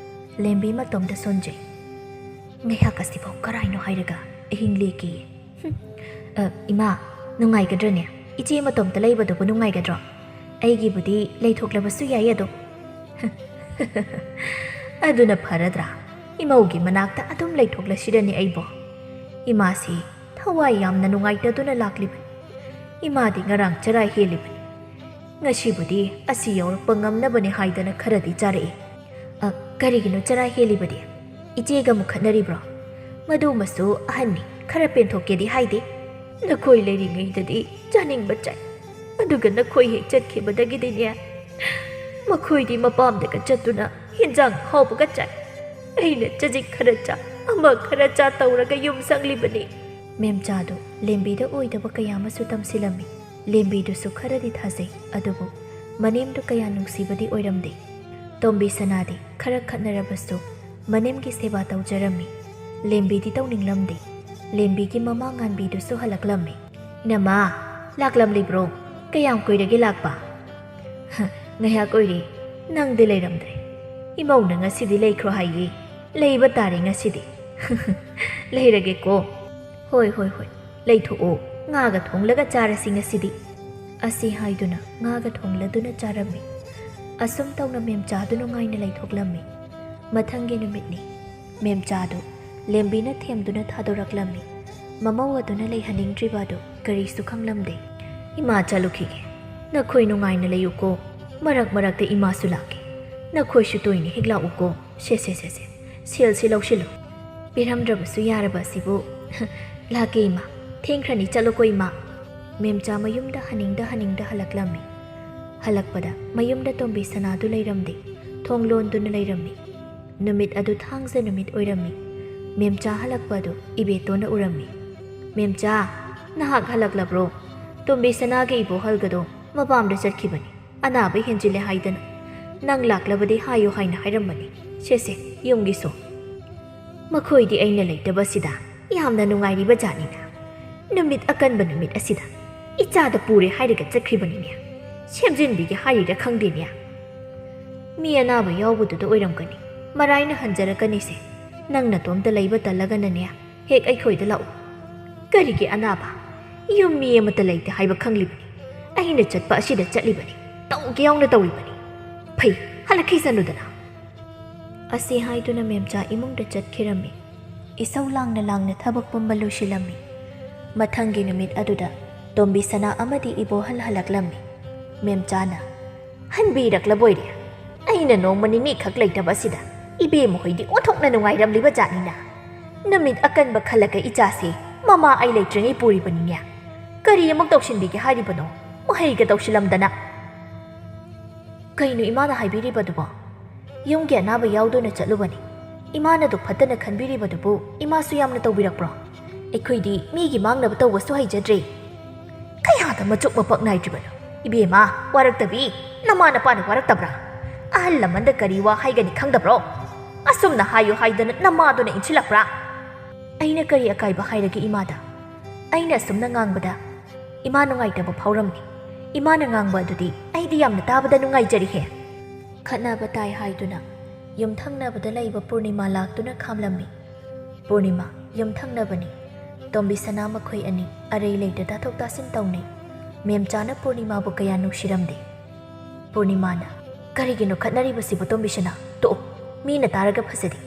ꯂꯦꯝꯕꯤ ꯃꯇꯣꯝꯇ ꯁꯣꯟꯖꯩ꯫ ꯉꯥꯏꯍꯥꯛ ꯑꯁꯤꯐꯥꯎ ꯀꯔꯥꯏꯅꯣ ꯍꯥꯏꯔꯒ ꯑꯍꯤꯡ ꯂꯦꯛꯀꯦꯌꯦ꯫ ꯍꯨꯝ꯫ "ꯑ, ꯏꯃꯥ, ꯅꯨꯡꯉꯥꯏꯒꯗ꯭ꯔꯅꯦ? ꯏꯆꯦ ꯃꯇꯣꯝꯇ ꯂꯩꯕꯗꯨꯕꯨ ꯅꯨꯡꯉꯥꯏꯒꯗ꯭ꯔꯣ? ꯑꯩꯒꯤꯕꯨꯗꯤ ꯂꯩꯊꯣꯛꯂꯕꯁꯨ ꯌꯥꯏ ꯑꯗꯨꯝ"꯫ "ꯑꯗꯨꯅ ꯐꯔꯗ꯭ꯔꯥ? ꯏꯃꯧꯒꯤ ꯃꯅꯥꯛꯇ ꯑꯗꯨꯝ ꯂꯩꯊꯣꯛꯂꯁꯤꯔꯅꯦ ꯑꯩꯕꯣ? ꯏꯃꯥꯁꯤ ꯊꯋꯥꯏ ꯌꯥꯝꯅ ꯅꯨꯡꯉꯥꯏꯇꯗꯨꯅ ꯂꯥꯛꯂꯤꯕꯅꯤ꯫ ꯏꯃꯥꯗꯤ ꯉꯔꯥꯡ ꯆꯔꯥ ꯍꯦꯜꯂꯤꯕꯅꯤ꯫ ꯉꯁꯤꯕꯨꯗꯤ ꯑꯁꯤ ꯌꯧꯔꯛꯄ ꯉꯝꯅꯕꯅꯤ ꯍꯥꯏꯗꯅ ꯈꯔꯗꯤ ꯆꯥꯔꯛꯏ꯫ ꯑ, ꯀꯔꯤꯒꯤꯅꯣ ꯆꯔꯥ ꯍꯦꯜꯂꯤꯕꯗꯤ? ꯏꯆꯦꯒ ꯑꯃꯨꯛ ꯈꯠꯅꯔꯤꯕ꯭ꯔꯣ? ꯃꯗꯨꯃꯁꯨ ꯑꯍꯟꯅꯤ, ꯈꯔ ꯄꯦꯟꯊꯣꯛꯀꯦꯗꯤ ꯍꯥꯏꯗꯦ꯫ ꯅꯈꯣꯏ ꯂꯩꯔꯤꯉꯩꯗꯗꯤ ꯆꯥꯅꯤꯡꯕ ꯆꯥꯏ, ꯑꯗꯨꯒ ꯅꯈꯣꯏ ꯍꯦꯛ ꯆꯠꯈꯤꯕꯗꯒꯤꯗꯤꯅꯦ, ꯃꯈꯣꯏꯗꯤ ꯃꯄꯥꯝꯗꯒ ꯆꯠꯇꯨꯅ ꯍꯤꯟꯖꯥꯡ ꯍꯥꯎꯕꯒ ꯆꯥꯏ꯫ ꯑꯩꯅ ꯆꯖꯤꯛ ꯈꯔ ꯆꯥ, ꯑꯃ ꯈꯔ ꯆꯥ ꯇꯧꯔꯒ ꯌꯨꯝ ꯆꯪꯂꯤꯕꯅꯤ꯫ ꯃꯦꯝꯆꯥꯗꯨ ꯂꯦꯝꯕꯤꯗ ꯑꯣꯏꯗꯕ ꯀꯌꯥ ꯑꯃꯁꯨ ꯇꯝꯁꯤꯜꯂꯝꯃꯤ꯫ ꯂꯦꯝꯕꯤꯗꯨꯁꯨ ꯈꯔꯗꯤ ꯊꯥꯖꯩ, ꯑꯗꯨꯕꯨ ꯃꯅꯦꯝꯗꯨ ꯀꯌꯥ ꯅꯨꯡꯁꯤꯕꯗꯤ ꯑꯣꯏꯔꯝꯗꯦ꯫ ꯇꯣꯝꯕꯤ ꯁꯅꯥꯗꯤ ꯈꯔ ꯈꯠꯅꯔꯕꯁꯨ ꯃꯅꯦꯝꯒꯤ ꯁꯦꯕꯥ ꯇꯧꯖꯔꯝꯃꯤ꯫ ꯂꯦꯝꯕꯤꯗꯤ ꯇꯧꯅꯤꯡꯂꯝꯗꯦ꯫ ꯂꯦꯝꯕꯤꯒꯤ ꯃꯃꯥ ꯉꯥꯟꯕꯤꯗꯨꯁꯨ ꯍꯜꯂꯛꯂꯝꯃꯤ꯫ "ꯏꯅꯝꯃ, ꯂꯥꯛꯂꯝꯂꯤꯕ꯭ꯔꯣ? ꯀꯌꯥꯝ ꯀꯨꯏꯔꯒꯦ ꯂꯥꯛꯄ?" "ꯍ, ꯉꯥꯏꯍꯥꯛ ꯑꯣꯏꯔꯦ, ꯅꯪꯗꯤ ꯂꯩꯔꯝꯗ꯭ꯔꯦ꯫ ꯏꯃꯧꯅ ꯉꯁꯤꯗꯤ ꯂꯩꯈ꯭ꯔꯣ ꯍꯥꯏꯌꯦ꯫ ꯂꯩꯕ ꯇꯥꯔꯦ ꯉꯁꯤꯗꯤ꯫ ꯂꯩꯔꯒꯦꯀꯣ꯫ ꯍꯣꯏ, ꯍꯣꯏ, ꯍꯣꯏ, ꯂꯩꯊꯣꯛꯑꯣ, ꯉꯥꯒ ꯊꯣꯡꯂꯒ ꯆꯥꯔꯁꯤ ꯉꯁꯤꯗꯤ꯫" ꯑꯁꯤ ꯍꯥꯏꯗꯨꯅ ꯉꯥꯒ ꯊꯣꯡꯂꯗꯨꯅ ꯆꯥꯔꯝꯃꯤ꯫ ꯑꯁꯨꯝ ꯇꯧꯅ ꯃꯦꯝꯆꯥꯗꯨ ꯅꯨꯡꯉꯥꯏꯅ ꯂꯩꯊꯣꯛꯂꯝꯃꯤ꯫ ꯃꯊꯪꯒꯤ ꯅꯨꯃꯤꯠꯅꯤ꯫ ꯃꯦꯝꯆꯥꯗꯨ ꯂꯦꯝꯕꯤꯅ ꯊꯦꯝꯗꯨꯅ ꯊꯥꯗꯣꯔꯛꯂꯝꯃꯤ꯫ ꯃꯃꯧ ꯑꯗꯨꯅ ꯂꯩꯍꯟꯅꯤꯡꯗ꯭ꯔꯤꯕ ꯑꯗꯨ ꯀꯔꯤꯁꯨ ꯈꯪꯂꯝꯗꯦ꯫ "ꯏꯃꯥ ꯆꯠꯂꯨꯈꯤꯒꯦ꯫ ꯅꯈꯣꯏ ꯅꯨꯡꯉꯥꯏꯅ ꯂꯩꯌꯨꯀꯣ꯫ ꯃꯔꯛ ꯃꯔꯛꯇ ꯏꯃꯥꯁꯨ ꯂꯥꯛꯀꯦ꯫ ꯅꯈꯣꯏꯁꯨ ꯇꯣꯏꯅ ꯍꯦꯛ ꯂꯥꯛꯎꯀꯣ꯫ ꯁꯦ, ꯁꯦ, ꯁꯦ, ꯁꯦ꯫ ꯁꯦꯜꯁꯤ ꯂꯧꯁꯤꯜꯂꯨ꯫ ꯄꯤꯔꯝꯗ꯭ꯔꯕꯁꯨ ꯌꯥꯔꯕ ꯑꯁꯤꯕꯨ꯫" "ꯂꯥꯛꯀꯦ ꯏꯃꯥ꯫ ꯊꯦꯡꯈ꯭ꯔꯅꯤ, ꯆꯠꯂꯨꯀꯣ ꯏꯃꯥ꯫" ꯃꯦꯝꯆꯥ ꯃꯌꯨꯝꯗ ꯍꯟꯅꯤꯡꯗ ꯍꯟꯅꯤꯡꯗ ꯍꯜꯂꯛꯂꯝꯃꯤ꯫ ꯍꯜꯂꯛꯄꯗ ꯃꯌꯨꯝꯗ ꯇꯣꯝꯕꯤ ꯁꯅꯥꯗꯨ ꯂꯩꯔꯝꯗꯦ꯫ ꯊꯣꯡ ꯂꯣꯟꯗꯨꯅ ꯂꯩꯔꯝꯃꯤ꯫ ꯅꯨꯃꯤꯠ ꯑꯗꯨ ꯊꯥꯡꯖ ꯅꯨꯃꯤꯠ ꯑꯣꯏꯔꯝꯃꯤ꯫ ꯃꯦꯝꯆꯥ ꯍꯜꯂꯛꯄ ꯑꯗꯨ ꯏꯕꯦꯇꯣꯟꯅ ꯎꯔꯝꯃꯤ꯫ "ꯃꯦꯝꯆꯥ, ꯅꯍꯥꯛ ꯍꯜꯂꯛꯂꯕ꯭ꯔꯣ? ꯇꯣꯝꯕꯤ ꯁꯅꯥꯒꯤ ꯏꯕꯣꯍꯜꯒꯗꯣ ꯃꯄꯥꯝꯗ ꯆꯠꯈꯤꯕꯅꯤ꯫ ꯑꯅꯥꯕ ꯍꯦꯟꯖꯤꯜꯂꯦ ꯍꯥꯏꯗꯅ ꯅꯪ ꯂꯥꯛꯂꯕꯗꯤ ꯍꯥꯏꯌꯨ ꯍꯥꯏꯅ ꯍꯥꯏꯔꯝꯕꯅꯤ꯫ ꯁꯦ, ꯁꯦ, ꯌꯨꯝꯒꯤ ꯁꯣ꯫" "ꯃꯈꯣꯏꯗꯤ ꯑꯩꯅ ꯂꯩꯇꯕꯁꯤꯗ ꯌꯥꯝꯅ ꯅꯨꯡꯉꯥꯏꯔꯤꯕ ꯖꯥꯠꯅꯤꯅ꯫ ꯅꯨꯃꯤꯠ ꯑꯀꯟꯕ ꯅꯨꯃꯤꯠ ꯑꯁꯤꯗ ꯏꯆꯥꯗ ꯄꯨꯔꯦ ꯍꯥꯏꯔꯒ ꯆꯠꯈ꯭ꯔꯤꯕꯅꯤꯅꯦ꯫ ꯁꯦꯝꯖꯤꯟꯕꯤꯒꯦ ꯍꯥꯏꯔꯤꯔ ꯈꯪꯗꯦꯅꯦ꯫ ꯃꯤ ꯑꯅꯥꯕ ꯌꯥꯎꯕꯗꯨꯗ ꯑꯣꯏꯔꯝꯒꯅꯤ꯫ ꯃꯔꯥꯏꯅ ꯍꯟꯖꯔꯛꯀꯅꯤꯁꯦ꯫ ꯅꯪ ꯅꯇꯣꯝꯇ ꯂꯩꯕ ꯇꯜꯂꯒꯅꯅꯦ, ꯍꯦꯛ ꯑꯩꯈꯣꯏꯗ ꯂꯥꯛꯎ꯫" "ꯀꯔꯤꯒꯤ ꯑꯅꯥꯕ? ꯌꯨꯝ ꯃꯤ ꯑꯃꯠꯇ ꯂꯩꯇꯦ ꯍꯥꯏꯕ ꯈꯪꯂꯤꯕꯅꯤ꯫ ꯑꯩꯅ ꯆꯠꯄ ꯑꯁꯤꯗ ꯆꯠꯂꯤꯕꯅꯤ꯫ ꯇꯧꯒꯦ ꯌꯥꯎꯅ ꯇꯧꯔꯤꯕꯅꯤ꯫ ꯐꯩ, ꯍꯜꯂꯛꯈꯤꯁꯅꯨꯗꯅ꯫" ꯑꯁꯤ ꯍꯥꯏꯗꯨꯅ ꯃꯦꯝꯆꯥ ꯏꯃꯨꯡꯗ ꯆꯠꯈꯤꯔꯝꯃꯤ꯫ ꯏꯁꯧ ꯂꯥꯡꯅ ꯂꯥꯡꯅ ꯊꯕꯛ ꯄꯨꯝꯕ ꯂꯣꯏꯁꯤꯜꯂꯝꯃꯤ꯫ ꯃꯊꯪꯒꯤ ꯅꯨꯃꯤꯠ ꯑꯗꯨꯗ ꯇꯣꯝꯕꯤ ꯁꯅꯥ ꯑꯃꯗꯤ ꯏꯕꯣꯍꯜ ꯍꯜꯂꯛꯂꯝꯃꯤ꯫ ꯃꯦꯝꯆꯥꯅ, "ꯍꯟꯕꯤꯔꯛꯂꯕꯣꯏꯔꯦ꯫ ꯑꯩꯅ ꯅꯣꯡꯃ ꯅꯤꯅꯤ ꯈꯛ ꯂꯩꯇꯕ ꯑꯁꯤꯗ ꯏꯕꯦꯝꯃ ꯍꯣꯏꯗꯤ ꯑꯣꯟꯊꯣꯛꯅ ꯅꯨꯡꯉꯥꯏꯔꯝꯂꯤꯕ ꯖꯥꯠꯅꯤꯅ꯫ ꯅꯨꯃꯤꯠ ꯑꯀꯟꯕ ꯈꯜꯂꯒ ꯏꯆꯥꯁꯦ ꯃꯃꯥ ꯑꯩ ꯂꯩꯇ꯭ꯔꯤꯉꯩ ꯄꯨꯔꯤꯕꯅꯤꯅꯦ꯫ ꯀꯔꯤ ꯑꯃꯨꯛ ꯇꯧꯁꯤꯟꯕꯤꯒꯦ ꯍꯥꯏꯔꯤꯕꯅꯣ? ꯃꯍꯩꯒ ꯇꯧꯁꯤꯜꯂꯝꯗꯅ꯫" "ꯀꯩꯅꯣ ꯏꯃꯥꯅ ꯍꯥꯏꯕꯤꯔꯤꯕꯗꯨꯕꯣ? ꯌꯨꯝꯒꯤ ꯑꯅꯥꯕ ꯌꯥꯎꯗꯨꯅ ꯆꯠꯂꯨꯕꯅꯤ꯫ ꯏꯃꯥꯅ ꯑꯗꯨꯛ ꯐꯠꯇꯅ ꯈꯟꯕꯤꯔꯤꯕꯗꯨꯕꯨ ꯏꯃꯥꯁꯨ ꯌꯥꯝꯅ ꯇꯧꯕꯤꯔꯛꯄ꯭ꯔꯣ? ꯑꯩꯈꯣꯏꯗꯤ ꯃꯤꯒꯤ ꯃꯥꯡꯅꯕ ꯇꯧꯕꯁꯨ ꯍꯩꯖꯗ꯭ꯔꯦ꯫" "ꯀꯌꯥꯗ ꯃꯆꯨꯛ ꯃꯄꯛ ꯅꯥꯏꯗ꯭ꯔꯤꯕꯅꯣ? ꯏꯕꯦꯝꯃ, ꯋꯥꯔꯛꯇꯕꯤ, ꯅꯃꯥ ꯅꯄꯥꯅ ꯋꯥꯔꯛꯇꯕ꯭ꯔꯥ? ꯑꯍꯜ ꯂꯃꯟꯗ ꯀꯔꯤ ꯋꯥ ꯍꯥꯏꯒꯅꯤ ꯈꯪꯗꯕ꯭ꯔꯣ? ꯑꯁꯨꯝꯅ ꯍꯥꯏꯌꯨ ꯍꯥꯏꯗꯅ ꯅꯃꯥꯗꯨꯅ ꯏꯟꯁꯤꯜꯂꯛꯄ꯭ꯔꯥ?" "ꯑꯩꯅ ꯀꯔꯤ ꯑꯀꯥꯏꯕ ꯍꯥꯏꯔꯒꯦ ꯏꯃꯥꯗ? ꯑꯩꯅ ꯑꯁꯨꯝꯅ ꯉꯥꯡꯕꯗ ꯏꯃꯥ ꯅꯨꯡꯉꯥꯏꯇꯕ ꯐꯥꯎꯔꯝꯃꯤ꯫ ꯏꯃꯥꯅ ꯉꯥꯡꯕ ꯑꯗꯨꯗꯤ ꯑꯩꯗꯤ ꯌꯥꯝꯅ ꯇꯥꯕꯗ ꯅꯨꯡꯉꯥꯏꯖꯔꯤꯍꯦ꯫" ꯈꯠꯅꯕ ꯇꯥꯏ ꯍꯥꯏꯗꯨꯅ ꯌꯨꯝꯊꯪꯅꯕꯗ ꯂꯩꯕ ꯄꯨꯔꯅꯤꯃꯥ ꯂꯥꯛꯇꯨꯅ ꯈꯥꯝꯂꯝꯃꯤ꯫ ꯄꯨꯔꯅꯤꯃꯥ ꯌꯨꯝꯊꯪꯅꯕꯅꯤ꯫ ꯇꯣꯝꯕꯤꯁꯅꯥ ꯃꯈꯣꯏ ꯑꯅꯤ ꯑꯔꯩ ꯂꯩꯇ ꯇꯥꯊꯣꯛ ꯇꯥꯁꯤꯟ ꯇꯧꯅꯩ꯫ ꯃꯦꯝꯆꯥꯅ ꯄꯨꯔꯅꯤꯃꯥꯕꯨ ꯀꯌꯥ ꯅꯨꯡꯁꯤꯔꯝꯗꯦ꯫ ꯄꯨꯔꯅꯤꯃꯥꯅ, "ꯀꯔꯤꯒꯤꯅꯣ ꯈꯠꯅꯔꯤꯕꯁꯤꯕꯨ ꯇꯣꯝꯕꯤꯁꯅꯥ? ꯇꯣꯛꯑꯣ, ꯃꯤꯅ ꯇꯥꯔꯒ ꯐꯖꯗꯦ꯫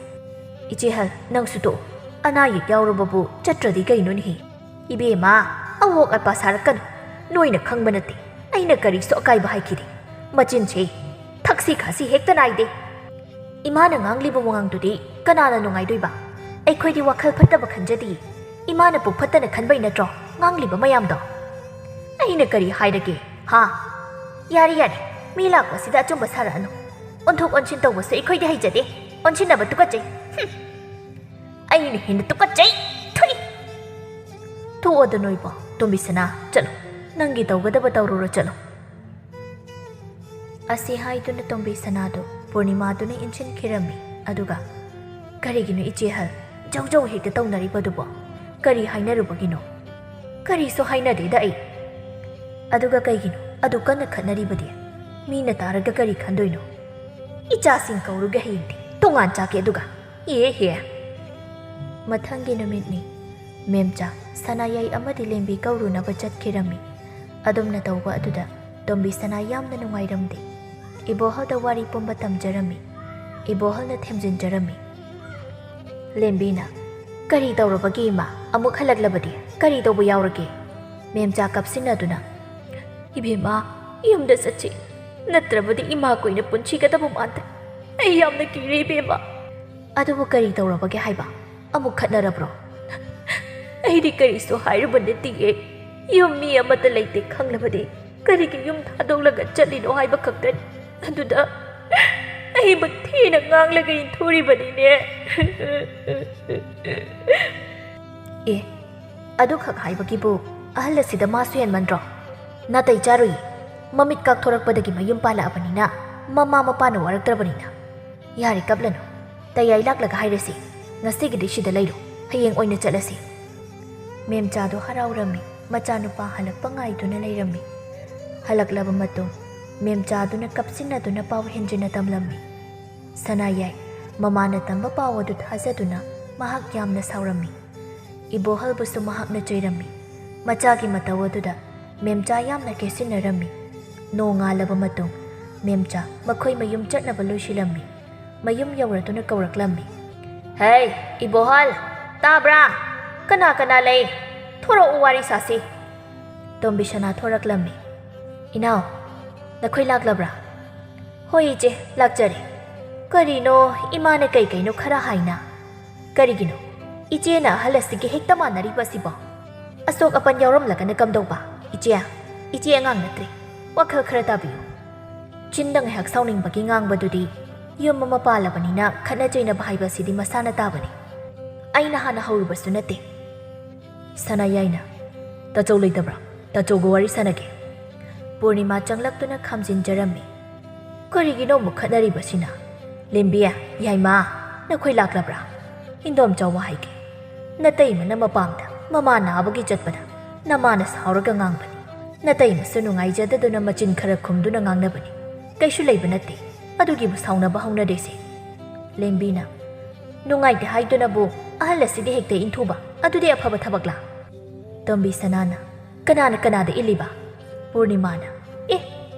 ꯏꯆꯦꯍꯜ, ꯅꯪꯁꯨ ꯇꯣꯛꯑꯣ꯫ ꯑꯅꯥ ꯑꯌꯦꯛ ꯌꯥꯎꯔꯕꯕꯨ ꯆꯠꯇ꯭ꯔꯗꯤ ꯀꯩꯅꯣꯅꯦꯍꯦ?" "ꯏꯕꯦꯝꯃ, ꯑꯋꯣꯛ ꯑꯄꯥ ꯁꯥꯔꯛꯀꯅꯨ꯫ ꯅꯣꯏꯅ ꯈꯪꯕ ꯅꯠꯇꯦ꯫ ꯑꯩꯅ ꯀꯔꯤꯁꯨ ꯑꯀꯥꯏꯕ ꯍꯥꯏꯈꯤꯗꯦ꯫ ꯃꯆꯤꯟꯁꯦ ꯊꯛꯁꯤ ꯈꯥꯁꯤ ꯍꯦꯛꯇ ꯅꯥꯏꯗꯦ꯫ ꯏꯃꯥꯅ ꯉꯥꯡꯂꯤꯕ ꯋꯥꯉꯥꯡꯗꯨꯗꯤ ꯀꯅꯥꯅ ꯅꯨꯡꯉꯥꯏꯗꯣꯏꯕ? ꯑꯩꯈꯣꯏꯗꯤ ꯋꯥꯈꯜ ꯐꯠꯇꯕ ꯈꯟꯖꯗꯤꯌꯦ꯫ ꯏꯃꯥꯅ ꯄꯨꯛ ꯐꯠꯇꯅ ꯈꯟꯕꯩ ꯅꯠꯇ꯭ꯔꯣ ꯉꯥꯡꯂꯤꯕ ꯃꯌꯥꯝꯗꯣ?" "ꯑꯩꯅ ꯀꯔꯤ ꯍꯥꯏꯔꯒꯦ, ꯍꯥ?" "ꯌꯥꯔꯦ, ꯌꯥꯔꯦ, ꯃꯤ ꯂꯥꯛꯄꯁꯤꯗ ꯑꯆꯨꯝꯕ ꯁꯥꯔꯛꯑꯅꯨ꯫ ꯑꯣꯟꯊꯣꯛ ꯑꯣꯟꯁꯤꯟ ꯇꯧꯕꯁꯨ ꯑꯩꯈꯣꯏꯗꯤ ꯍꯩꯖꯗꯦ꯫ ꯑꯣꯟꯁꯤꯟꯅꯕ ꯇꯨꯀꯠꯆꯩ꯫ ꯍꯨꯝ꯫ ꯑꯩꯅ ꯍꯦꯟꯅ ꯇꯨꯀꯠꯆꯩ꯫ ꯊꯨꯏ꯫ ꯊꯣꯛꯑꯣꯗ ꯅꯣꯏꯕꯣ꯫ ꯇꯣꯝꯕꯤꯁꯅꯥ, ꯆꯠꯂꯣ꯫ ꯅꯪꯒꯤ ꯇꯧꯒꯗꯕ ꯇꯧꯔꯨꯔꯣ, ꯆꯠꯂꯣ꯫" ꯑꯁꯤ ꯍꯥꯏꯗꯨꯅ ꯇꯣꯝꯕꯤꯁꯅꯥꯗꯨ ꯄꯨꯔꯅꯤꯃꯥꯗꯨꯅ ꯏꯟꯁꯤꯟꯈꯤꯔꯝꯃꯤ꯫ ꯑꯗꯨꯒ, "ꯀꯔꯤꯒꯤꯅꯣ ꯏꯆꯦꯍꯜ? ꯖꯧ ꯖꯧ ꯍꯦꯛꯇ ꯇꯧꯅꯔꯤꯕꯗꯨꯕꯣ? ꯀꯔꯤ ꯍꯥꯏꯅꯔꯨꯕꯒꯤꯅꯣ?" "ꯀꯔꯤꯁꯨ ꯍꯥꯏꯅꯗꯦꯗ ꯑꯩ꯫" "ꯑꯗꯨꯒ ꯀꯩꯒꯤꯅꯣ ꯑꯗꯨ ꯀꯟꯅ ꯈꯠꯅꯔꯤꯕꯗꯤ? ꯃꯤꯅ ꯇꯥꯔꯒ ꯀꯔꯤ ꯈꯟꯗꯣꯏꯅꯣ? ꯏꯆꯥꯁꯤꯡ ꯀꯧꯔꯨꯒꯦ ꯍꯌꯦꯡꯗꯤ, ꯇꯣꯉꯥꯟ ꯆꯥꯛꯀꯦ ꯑꯗꯨꯒ꯫ ꯏꯍꯦ ꯍꯦ꯫" ꯃꯊꯪꯒꯤ ꯅꯨꯃꯤꯠꯅꯤ꯫ ꯃꯦꯝꯆꯥ, ꯁꯅꯥꯌꯥꯏ ꯑꯃꯗꯤ ꯂꯦꯝꯕꯤ ꯀꯧꯔꯨꯅꯕ ꯆꯠꯈꯤꯔꯝꯃꯤ꯫ ꯑꯗꯨꯝꯅ ꯇꯧꯕ ꯑꯗꯨꯗ ꯇꯣꯝꯕꯤꯁꯅꯥ ꯌꯥꯝꯅ ꯅꯨꯡꯉꯥꯏꯔꯝꯗꯦ꯫ ꯏꯕꯣꯍꯜꯗ ꯋꯥꯔꯤ ꯄꯨꯝꯕ ꯇꯝꯖꯔꯝꯃꯤ꯫ ꯏꯕꯣꯍꯜꯅ ꯊꯦꯝꯖꯤꯟꯖꯔꯝꯃꯤ꯫ ꯂꯦꯝꯕꯤꯅ, "ꯀꯔꯤ ꯇꯧꯔꯕꯒꯦ ꯏꯃꯥ? ꯑꯃꯨꯛ ꯍꯜꯂꯛꯂꯕꯗꯤ? ꯀꯔꯤ ꯇꯧꯕ ꯌꯥꯎꯔꯒꯦ?" ꯃꯦꯝꯆꯥ ꯀꯞꯁꯤꯟꯅꯗꯨꯅ, "ꯏꯕꯦꯝꯃ, ꯌꯨꯝꯗ ꯆꯠꯁꯤ, ꯅꯠꯇ꯭ꯔꯕꯗꯤ ꯏꯃꯥ ꯀꯨꯏꯅ ꯄꯨꯟꯁꯤꯒꯗꯕ ꯃꯥꯟꯗꯦ꯫ ꯑꯩ ꯌꯥꯝꯅ ꯀꯤꯔꯦ, ꯏꯕꯦꯝꯃ꯫ ꯑꯗꯨꯕꯨ ꯀꯔꯤ ꯇꯧꯔꯕꯒꯦ ꯍꯥꯏꯕ? ꯑꯃꯨꯛ ꯈꯠꯅꯔꯕ꯭ꯔꯣ? ꯑꯩꯗꯤ ꯀꯔꯤꯁꯨ ꯍꯥꯏꯔꯨꯕ ꯅꯠꯇꯤꯌꯦ꯫ ꯌꯨꯝ ꯃꯤ ꯑꯃꯠꯇ ꯂꯩꯇꯦ ꯈꯪꯂꯕꯗꯤ ꯀꯔꯤꯒꯤ ꯌꯨꯝ ꯊꯥꯗꯣꯛꯂꯒ ꯆꯠꯂꯤꯅꯣ ꯍꯥꯏꯕ ꯈꯛꯇꯅꯤ꯫ ꯑꯗꯨꯗ ꯑꯩꯕꯨ ꯊꯤꯅ ꯉꯥꯡꯂꯒ ꯏꯟꯊꯨꯔꯤꯕꯅꯤꯅꯦ꯫ ꯑꯦ, ꯑꯗꯨꯈꯛ ꯍꯥꯏꯕꯒꯤꯕꯨ ꯑꯍꯜ ꯑꯁꯤꯗ ꯃꯥꯁꯨ ꯍꯦꯟꯃꯟꯗ꯭ꯔꯣ? ꯅꯥꯇꯩ ꯆꯥꯔꯨꯏ꯫ ꯃꯃꯤꯠ ꯀꯥꯛꯊꯣꯔꯛꯄꯗꯒꯤ ꯃꯌꯨꯝ ꯄꯥꯜꯂꯛꯑꯕꯅꯤꯅ ꯃꯃꯥ ꯃꯄꯥꯅ ꯋꯥꯔꯛꯇ꯭ꯔꯕꯅꯤꯅ꯫ ꯌꯥꯔꯦ, ꯀꯞꯂꯅꯨ꯫ ꯇꯌꯥꯏ ꯂꯥꯛꯂꯒ ꯍꯥꯏꯔꯁꯤ, "ꯉꯁꯤꯒꯤꯗꯤ ꯁꯤꯗ ꯂꯩꯔꯣ, ꯍꯌꯦꯡ ꯑꯣꯏꯅ ꯆꯠꯂꯁꯤ"꯫ ꯃꯦꯝꯆꯥꯗꯣ ꯍꯔꯥꯎꯔꯝꯃꯤ꯫ ꯃꯆꯥꯅꯨꯄꯥ ꯍꯜꯂꯛꯄ ꯉꯥꯏꯗꯨꯅ ꯂꯩꯔꯝꯃꯤ꯫ ꯍꯜꯂꯛꯂꯕ ꯃꯇꯨꯡ ꯃꯦꯝꯆꯥꯗꯨꯅ ꯀꯞꯁꯤꯟꯅꯗꯨꯅ ꯄꯥꯎ ꯍꯦꯟꯖꯤꯟꯅ ꯇꯝꯂꯝꯃꯤ꯫ ꯁꯅꯥꯌꯥꯏ ꯃꯃꯥꯅ ꯇꯝꯕ ꯄꯥꯎ ꯑꯗꯨ ꯊꯥꯖꯗꯨꯅ ꯃꯍꯥꯛ ꯌꯥꯝꯅ ꯁꯥꯎꯔꯝꯃꯤ꯫ ꯏꯕꯣꯍꯜꯕꯨꯁꯨ ꯃꯍꯥꯛꯅ ꯆꯩꯔꯝꯃꯤ꯫ ꯃꯆꯥꯒꯤ ꯃꯇꯧ ꯑꯗꯨꯗ ꯃꯦꯝꯆꯥ ꯌꯥꯝꯅ ꯀꯦꯁꯤꯟꯅꯔꯝꯃꯤ꯫ ꯅꯣꯡꯉꯥꯜꯂꯕ ꯃꯇꯨꯡ ꯃꯦꯝꯆꯥ ꯃꯈꯣꯏ ꯃꯌꯨꯝ ꯆꯠꯅꯕ ꯂꯣꯏꯁꯤꯜꯂꯝꯃꯤ꯫ ꯃꯌꯨꯝ ꯌꯧꯔꯗꯨꯅ ꯀꯧꯔꯛꯂꯝꯃꯤ꯫ "ꯍꯦ, ꯏꯕꯣꯍꯜ, ꯇꯥꯕ꯭ꯔꯥ? ꯀꯅꯥ ꯀꯅꯥ ꯂꯩ? ꯊꯣꯔꯛꯎ, ꯋꯥꯔꯤ ꯁꯥꯁꯤ"꯫ ꯇꯣꯝꯕꯤꯁꯅꯥ ꯊꯣꯔꯛꯂꯝꯃꯤ꯫ "ꯏꯅꯥꯎ, ꯅꯈꯣꯏ ꯂꯥꯛꯂꯕ꯭ꯔꯥ?" "ꯍꯣꯏ ꯏꯆꯦ, ꯂꯥꯛꯆꯔꯦ꯫ ꯀꯔꯤꯅꯣ ꯏꯃꯥꯅ ꯀꯩ ꯀꯩꯅꯣ ꯈꯔ ꯍꯥꯏꯅ? ꯀꯔꯤꯒꯤꯅꯣ ꯏꯆꯦꯅ ꯑꯍꯜ ꯑꯁꯤꯒꯤ ꯍꯦꯛꯇ ꯃꯥꯟꯅꯔꯤꯕ ꯑꯁꯤꯕꯣ? ꯑꯁꯣꯛ ꯑꯄꯟ ꯌꯥꯎꯔꯝꯂꯒꯅ ꯀꯝꯗꯧꯕ? ꯏꯆꯦ, ꯏꯆꯦ ꯑꯉꯥꯡ ꯅꯠꯇ꯭ꯔꯦ꯫ ꯋꯥꯈꯜ ꯈꯔ ꯇꯥꯕꯤꯌꯨ꯫ ꯆꯤꯟꯗ ꯉꯥꯏꯍꯥꯛ ꯁꯥꯎꯅꯤꯡꯕꯒꯤ ꯉꯥꯡꯕꯗꯨꯗꯤ ꯌꯨꯝ ꯑꯃ ꯄꯥꯜꯂꯕꯅꯤꯅ ꯈꯠꯅ ꯆꯩꯅꯕ ꯍꯥꯏꯕ ꯑꯁꯤꯗꯤ ꯃꯁꯥꯅ ꯇꯥꯕꯅꯤ꯫ ꯑꯩꯅ ꯍꯥꯟꯅ ꯍꯧꯔꯨꯕꯁꯨ ꯅꯠꯇꯦ"꯫ ꯁꯅꯥꯌꯥꯏꯅ, "ꯇꯥꯆꯧ ꯂꯩꯇꯕ꯭ꯔꯥ? ꯇꯥꯆꯧꯒ ꯋꯥꯔꯤ ꯁꯥꯟꯅꯒꯦ"꯫ ꯄꯨꯔꯅꯤꯃꯥ ꯆꯪꯂꯛꯇꯨꯅ ꯈꯥꯝꯖꯤꯟꯖꯔꯝꯃꯤ꯫ "ꯀꯔꯤꯒꯤꯅꯣ ꯑꯃꯨꯛ ꯈꯠꯅꯔꯤꯕꯁꯤꯅ? ꯂꯦꯝꯕꯤ, ꯌꯥꯏꯃ, ꯅꯈꯣꯏ ꯂꯥꯛꯂꯕ꯭ꯔꯥ? ꯏꯟꯗꯣꯝ ꯆꯥꯎꯕ ꯍꯥꯏꯒꯦ꯫ ꯅꯇꯩꯃꯅ ꯃꯄꯥꯝꯗ ꯃꯃꯥ ꯅꯥꯕꯒꯤ ꯆꯠꯄꯗ ꯅꯃꯥꯅ ꯁꯥꯎꯔꯒ ꯉꯥꯡꯕꯅꯤ꯫ ꯅꯇꯩꯃꯁꯨ ꯅꯨꯡꯉꯥꯏꯖꯗꯗꯨꯅ ꯃꯆꯤꯟ ꯈꯔ ꯈꯨꯝꯗꯨꯅ ꯉꯥꯡꯅꯕꯅꯤ꯫ ꯀꯩꯁꯨ ꯂꯩꯕ ꯅꯠꯇꯦ꯫ ꯑꯗꯨꯒꯤꯕꯨ ꯁꯥꯎꯅꯕ ꯍꯧꯅꯗꯦꯁꯦ"꯫ ꯂꯦꯝꯕꯤꯅ, "ꯅꯨꯡꯉꯥꯏꯇꯦ ꯍꯥꯏꯗꯨꯅꯕꯨ ꯑꯍꯜ ꯑꯁꯤꯗꯤ ꯍꯦꯛꯇ ꯏꯟꯊꯨꯕ? ꯑꯗꯨꯗꯤ ꯑꯐꯕ ꯊꯕꯛꯂꯥ?" ꯇꯣꯝꯕꯤ ꯁꯅꯥꯅ, "ꯀꯅꯥꯅ ꯀꯅꯥꯗ ꯏꯜꯂꯤꯕ?" ꯄꯨꯔꯅꯤꯃꯥꯅ, "ꯑꯦ,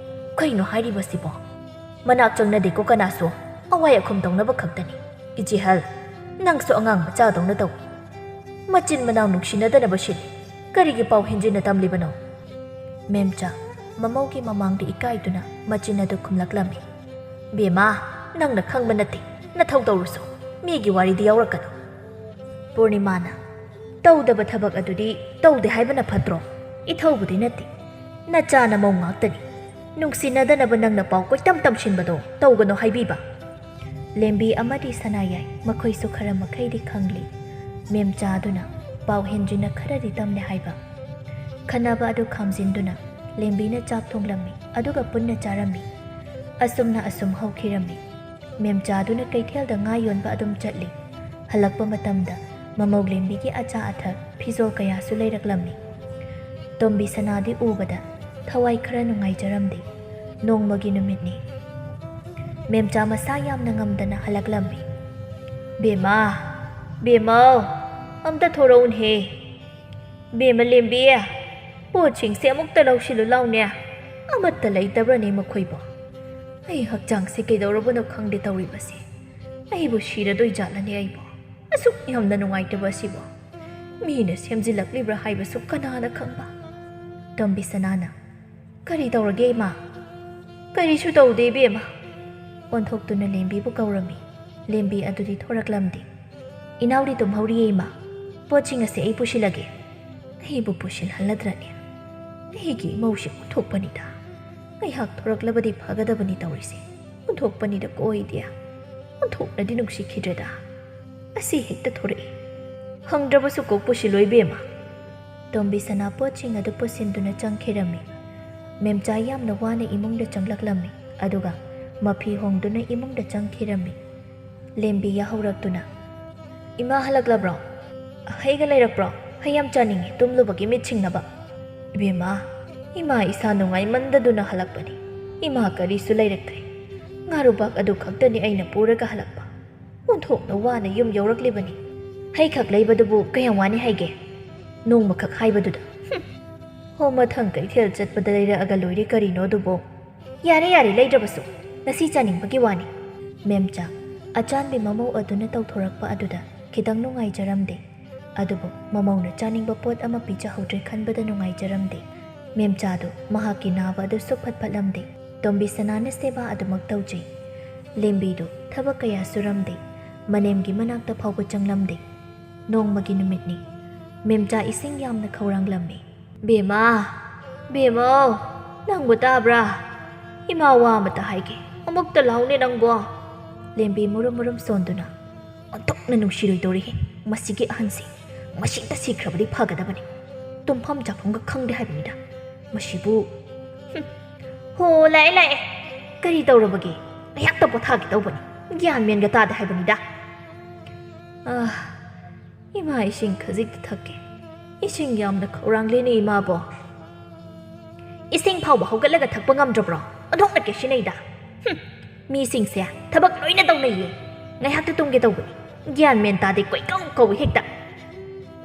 ꯀꯩꯅꯣ ꯍꯥꯏꯔꯤꯕꯁꯤꯕꯣ? ꯃꯅꯥꯛ ꯆꯪꯅꯗꯦꯀꯣ ꯀꯅꯥꯁꯨ, ꯑꯋꯥꯏ ꯑꯈꯨꯝ ꯇꯧꯅꯕ ꯈꯛꯇꯅꯤ꯫ ꯏꯆꯦꯍꯜ, ꯅꯪꯁꯨ ꯑꯉꯥꯡ ꯃꯆꯥꯗꯧꯅ ꯇꯧꯏ꯫ ꯃꯆꯤꯟ ꯃꯅꯥꯎ ꯅꯨꯡꯁꯤꯅꯗꯅꯕ ꯁꯤꯜꯂꯤ꯫ ꯀꯔꯤꯒꯤ ꯄꯥꯎ ꯍꯦꯟꯖꯤꯟꯅ ꯇꯝꯂꯤꯕꯅꯣ?" ꯃꯦꯝꯆꯥ, ꯃꯃꯧꯒꯤ ꯃꯃꯥꯡꯗ ꯏꯀꯥꯏꯗꯨꯅ ꯃꯆꯤꯟ ꯑꯗꯨ ꯈꯨꯝꯂꯛꯂꯝꯃꯤ꯫ "ꯕꯦꯝꯃ, ꯅꯪꯅ ꯈꯪꯕ ꯅꯠꯇꯦ, ꯅꯊꯧ ꯇꯧꯔꯨꯁꯨ, ꯃꯤꯒꯤ ꯋꯥꯔꯤꯗꯤ ꯌꯥꯎꯔꯛꯀꯅꯨ꯫" ꯄꯨꯔꯅꯤꯃꯥꯅ, "ꯇꯧꯗꯕ ꯊꯕꯛ ꯑꯗꯨꯗꯤ ꯇꯧꯗꯦ ꯍꯥꯏꯕꯅ ꯐꯠꯇ꯭ꯔꯣ? ꯏꯊꯧꯕꯨꯗꯤ ꯅꯠꯇꯦ, ꯅꯆꯥ ꯅꯃꯧ ꯉꯥꯛꯇꯅꯤ꯫ ꯅꯨꯡꯁꯤꯅꯗꯅꯕ ꯅꯪꯅ ꯄꯥꯎ ꯀꯣꯏꯇꯝ ꯇꯝꯁꯤꯟꯕꯗꯣ ꯇꯧꯒꯅꯨ ꯍꯥꯏꯕꯤꯕ꯫" ꯂꯦꯝꯕꯤ ꯑꯃꯗꯤ ꯁꯅꯥꯌꯥꯏ ꯃꯈꯣꯏꯁꯨ ꯈꯔ ꯃꯈꯩꯗꯤ ꯈꯪꯂꯤ꯫ ꯃꯦꯝꯆꯥꯗꯨꯅ ꯄꯥꯎ ꯍꯦꯟꯖꯤꯟꯅ ꯈꯔꯗꯤ ꯇꯝꯂꯦ ꯍꯥꯏꯕ꯫ ꯈꯟꯅꯕ ꯑꯗꯨ ꯈꯥꯝꯖꯤꯟꯗꯨꯅ ꯂꯦꯝꯕꯤꯅ ꯆꯥꯛ ꯊꯣꯡꯂꯝꯃꯤ, ꯑꯗꯨꯒ ꯄꯨꯟꯅ ꯆꯥꯔꯝꯃꯤ꯫ ꯑꯁꯨꯝꯅ ꯑꯁꯨꯝ ꯍꯧꯈꯤꯔꯝꯃꯤ꯫ ꯃꯦꯝꯆꯥꯗꯨꯅ ꯀꯩꯊꯦꯜꯗ ꯉꯥ ꯌꯣꯟꯕ ꯑꯗꯨꯝ ꯆꯠꯂꯤ꯫ ꯍꯜꯂꯛꯄ ꯃꯇꯝꯗ ꯃꯃꯧ ꯂꯦꯝꯕꯤꯒꯤ ꯑꯆꯥ ꯑꯊꯛ, ꯐꯤꯖꯣꯜ ꯀꯌꯥꯁꯨ ꯂꯩꯔꯛꯂꯝꯃꯤ꯫ ꯇꯣꯝꯕꯤ ꯁꯅꯥꯗꯤ ꯎꯕꯗ ꯊꯋꯥꯏ ꯈꯔ ꯅꯨꯡꯉꯥꯏꯖꯔꯝꯗꯦ꯫ ꯅꯣꯡꯃꯒꯤ ꯅꯨꯃꯤꯠꯅꯤ꯫ ꯃꯦꯝꯆꯥ ꯃꯁꯥ ꯌꯥꯝꯅ ꯉꯝꯗꯅ ꯍꯜꯂꯛꯂꯝꯃꯤ꯫ "ꯕꯦꯝꯃ, ꯕꯦꯝꯃꯧ, ꯑꯝꯇ ꯊꯣꯔꯛꯎꯅꯍꯦ꯫ ꯕꯦꯝꯃ ꯂꯦꯝꯕꯤ, ꯄꯣꯠꯁꯤꯡꯁꯦ ꯑꯃꯨꯛꯇ ꯂꯧꯁꯤꯜꯂꯨ ꯂꯥꯎꯅꯦ꯫ ꯑꯃꯠꯇ ꯂꯩꯇꯕ꯭ꯔꯅꯦ ꯃꯈꯣꯏꯕꯣ? ꯑꯩ ꯍꯛꯆꯥꯡꯁꯦ ꯀꯩꯗꯧꯔꯕꯅꯣ ꯈꯪꯗꯦ ꯇꯧꯔꯤꯕꯁꯦ꯫ ꯑꯩꯕꯨ ꯁꯤꯔꯗꯣꯏ ꯖꯥꯠꯂꯅꯦ ꯑꯩꯕꯣ? ꯑꯁꯨꯛ ꯌꯥꯝꯅ ꯅꯨꯡꯉꯥꯏꯇꯕ ꯑꯁꯤꯕꯣ? ꯃꯤꯅ ꯁꯦꯝꯖꯤꯜꯂꯛꯂꯤꯕ꯭ꯔꯥ ꯍꯥꯏꯕꯁꯨ ꯀꯅꯥꯅ ꯈꯪꯕ?" ꯇꯣꯝꯕꯤ ꯁꯅꯥꯅ, "ꯀꯔꯤ ꯇꯧꯔꯒꯦ ꯏꯃꯥ?" "ꯀꯔꯤꯁꯨ ꯇꯧꯗꯦ ꯏꯕꯦꯝꯃ꯫" ꯑꯣꯟꯊꯣꯛꯇꯨꯅ ꯂꯦꯝꯕꯤꯕꯨ ꯀꯧꯔꯝꯃꯤ꯫ ꯂꯦꯝꯕꯤ ꯑꯗꯨꯗꯤ ꯊꯣꯔꯛꯂꯝꯗꯦ꯫ "ꯏꯅꯥꯎꯗꯤ ꯇꯨꯝꯍꯧꯔꯤꯌꯦ ꯏꯃꯥ꯫ ꯄꯣꯠꯁꯤꯡ ꯑꯁꯦ ꯑꯩ ꯄꯨꯁꯤꯜꯂꯒꯦ꯫" "ꯑꯩꯕꯨ ꯄꯨꯁꯤꯜꯍꯜꯂꯗ꯭ꯔꯅꯦ? ꯑꯩꯒꯤ ꯏꯃꯧꯁꯦ ꯑꯣꯟꯊꯣꯛꯄꯅꯤꯗ꯫ ꯉꯥꯏꯍꯥꯛ ꯊꯣꯔꯛꯂꯕꯗꯤ ꯐꯒꯗꯕꯅꯤ ꯇꯧꯔꯤꯁꯦ꯫ ꯑꯣꯟꯊꯣꯛꯄꯅꯤꯗ ꯀꯣ ꯑꯩꯗꯤ꯫ ꯑꯣꯟꯊꯣꯛꯅꯗꯤ ꯅꯨꯡꯁꯤꯈꯤꯗ꯭ꯔꯦꯗ꯫ ꯑꯁꯤ ꯍꯦꯛꯇ ꯊꯣꯔꯛꯏ꯫ ꯍꯪꯗ꯭ꯔꯕꯁꯨ ꯀꯣꯛ ꯄꯨꯁꯤꯜꯂꯣ ꯏꯕꯦꯝꯃ꯫" ꯇꯣꯝꯕꯤ ꯁꯅꯥ ꯄꯣꯠꯁꯤꯡ ꯑꯗꯨ ꯄꯨꯁꯤꯟꯗꯨꯅ ꯆꯪꯈꯤꯔꯝꯃꯤ꯫ ꯃꯦꯝꯆꯥ ꯌꯥꯝꯅ ꯋꯥꯅ ꯏꯃꯨꯡꯗ ꯆꯪꯂꯛꯂꯝꯃꯤ, ꯑꯗꯨꯒ ꯃꯐꯤ ꯍꯣꯡꯗꯨꯅ ꯏꯃꯨꯡꯗ ꯆꯪꯈꯤꯔꯝꯃꯤ꯫ ꯂꯦꯝꯕꯤ ꯌꯥꯍꯧꯔꯛꯇꯨꯅ, "ꯏꯃꯥ ꯍꯜꯂꯛꯂꯕ꯭ꯔꯣ? ꯍꯩꯒ ꯂꯩꯔꯛꯄ꯭ꯔꯣ? ꯍꯩ ꯌꯥꯝ ꯆꯥꯅꯤꯡꯉꯤ, ꯇꯨꯝꯂꯨꯕꯒꯤ ꯃꯤꯠ ꯁꯤꯡꯅꯕ꯫" "ꯏꯕꯦꯝꯃ, ꯏꯃꯥ ꯏꯁꯥ ꯅꯨꯡꯉꯥꯏꯃꯟꯗꯗꯨꯅ ꯍꯜꯂꯛꯄꯅꯤ꯫ ꯏꯃꯥ ꯀꯔꯤꯁꯨ ꯂꯩꯔꯛꯇ꯭ꯔꯦ꯫ ꯉꯥꯔꯨꯕꯥꯛ ꯑꯗꯨ ꯈꯛꯇꯅꯤ ꯑꯩꯅ ꯄꯨꯔꯒ ꯍꯜꯂꯛꯄ꯫ ꯑꯣꯟꯊꯣꯛꯅ ꯋꯥꯅ ꯌꯨꯝ ꯌꯧꯔꯛꯂꯤꯕꯅꯤ꯫ ꯍꯩꯈꯛ ꯂꯩꯕꯗꯨꯕꯨ ꯀꯌꯥꯝ ꯋꯥꯅꯤ ꯍꯥꯏꯒꯦ? ꯅꯣꯡꯃꯈꯛ ꯍꯥꯏꯕꯗꯨꯗ꯫ ꯍꯨꯝ꯫ ꯍꯣ, ꯃꯊꯪ ꯀꯩꯊꯦꯜ ꯆꯠꯄꯗ ꯂꯩꯔꯛꯑꯒ ꯂꯣꯏꯔꯦ ꯀꯔꯤꯅꯣ ꯑꯗꯨꯕꯣ꯫ ꯌꯥꯔꯦ, ꯌꯥꯔꯦ, ꯂꯩꯗ꯭ꯔꯕꯁꯨ ꯉꯁꯤ ꯆꯥꯅꯤꯡꯕꯒꯤ ꯋꯥꯅꯤ꯫" ꯃꯦꯝꯆꯥ, ꯑꯆꯥꯟꯕꯤ ꯃꯃꯧ ꯑꯗꯨꯅ ꯇꯧꯊꯣꯔꯛꯄ ꯑꯗꯨꯗ ꯈꯤꯇꯪ ꯅꯨꯡꯉꯥꯏꯖꯔꯝꯗꯦ꯫ ꯑꯗꯨꯕꯨ ꯃꯃꯧꯅ ꯆꯥꯅꯤꯡꯕ ꯄꯣꯠ ꯑꯃ ꯄꯤꯖꯍꯧꯗ꯭ꯔꯦ ꯈꯟꯕꯗ ꯅꯨꯡꯉꯥꯏꯖꯔꯝꯗꯦ꯫ ꯃꯦꯝꯆꯥꯗꯨ ꯃꯍꯥꯛꯀꯤ ꯅꯥꯕ ꯑꯗꯨ ꯁꯨꯛꯐꯠ ꯐꯠꯂꯝꯗꯦ꯫ ꯇꯣꯝꯕꯤꯁꯅꯥꯅ ꯁꯦꯕꯥ ꯑꯗꯨꯃꯛ ꯇꯧꯖꯩ꯫ ꯂꯦꯝꯕꯤꯗꯨ ꯊꯕꯛ ꯀꯌꯥ ꯁꯨꯔꯝꯗꯦ꯫ ꯃꯅꯦꯝꯒꯤ ꯃꯅꯥꯛꯇ ꯐꯥꯎꯕ ꯆꯪꯂꯝꯗꯦ꯫ ꯅꯣꯡꯃꯒꯤ ꯅꯨꯃꯤꯠꯅꯤ꯫ ꯃꯦꯝꯆꯥ ꯏꯁꯤꯡ ꯌꯥꯝꯅ ꯈꯧꯔꯥꯡꯂꯝꯃꯤ꯫ "ꯕꯦꯝꯃ, ꯕꯦꯝꯃꯧ, ꯅꯪꯕꯨ ꯇꯥꯕ꯭ꯔꯥ? ꯏꯃꯥ ꯋꯥ ꯑꯃꯇ ꯍꯥꯏꯒꯦ, ꯑꯃꯨꯛꯇ ꯂꯥꯎꯅꯦ ꯅꯪꯕꯣ!" ꯂꯦꯝꯕꯤ ꯃꯨꯔꯨꯝ ꯃꯨꯔꯨꯝ ꯁꯣꯟꯗꯨꯅ, "ꯑꯣꯟꯊꯣꯛꯅ ꯅꯨꯡꯁꯤꯔꯣꯏꯗꯧꯔꯤꯍꯦ ꯃꯁꯤꯒꯤ ꯑꯍꯟꯁꯤ꯫ ꯃꯁꯤꯇ ꯁꯤꯈ꯭ꯔꯕꯗꯤ ꯐꯒꯗꯕꯅꯤ꯫ ꯇꯨꯝꯐꯝ ꯆꯥꯐꯝꯒ ꯈꯪꯗꯦ ꯍꯥꯏꯕꯅꯤꯗ꯫ ꯃꯁꯤꯕꯨ, ꯍꯨꯝ꯫ ꯍꯣ, ꯂꯥꯛꯑꯦ, ꯂꯥꯛꯑꯦ꯫ ꯀꯔꯤ ꯇꯧꯔꯕꯒꯦ? ꯉꯥꯏꯍꯥꯛꯇ ꯄꯣꯊꯥꯒꯦ ꯇꯧꯕꯅꯤ꯫ ꯒ꯭ꯌꯥꯟ ꯃꯦꯟꯒ ꯇꯥꯗꯦ ꯍꯥꯏꯕꯅꯤꯗ꯫ ꯑꯥ, ꯏꯃꯥ, ꯏꯁꯤꯡ ꯈꯖꯤꯛꯇ ꯊꯛꯀꯦ꯫ ꯏꯁꯤꯡ ꯌꯥꯝꯅ ꯈꯧꯔꯥꯡꯂꯦꯅꯦ ꯏꯃꯥꯕꯣ꯫ ꯏꯁꯤꯡ ꯐꯥꯎꯕ ꯍꯧꯒꯠꯂꯒ ꯊꯛꯄ ꯉꯝꯗ꯭ꯔꯕ꯭ꯔꯣ? ꯑꯣꯟꯊꯣꯛꯅ ꯀꯦꯁꯤꯟꯅꯩꯗ꯫ ꯍꯨꯝ, ꯃꯤꯁꯤꯡꯁꯦ ꯊꯕꯛ ꯂꯣꯏꯅ ꯇꯧꯅꯩꯌꯦ꯫ ꯉꯥꯏꯍꯥꯛꯇ ꯇꯨꯝꯒꯦ ꯇꯧꯕꯅꯤ꯫ ꯒ꯭ꯌꯥꯟ ꯃꯦꯟ ꯇꯥꯗꯦ, ꯀꯣꯏꯀꯧ ꯀꯧꯏ ꯍꯦꯛꯇ꯫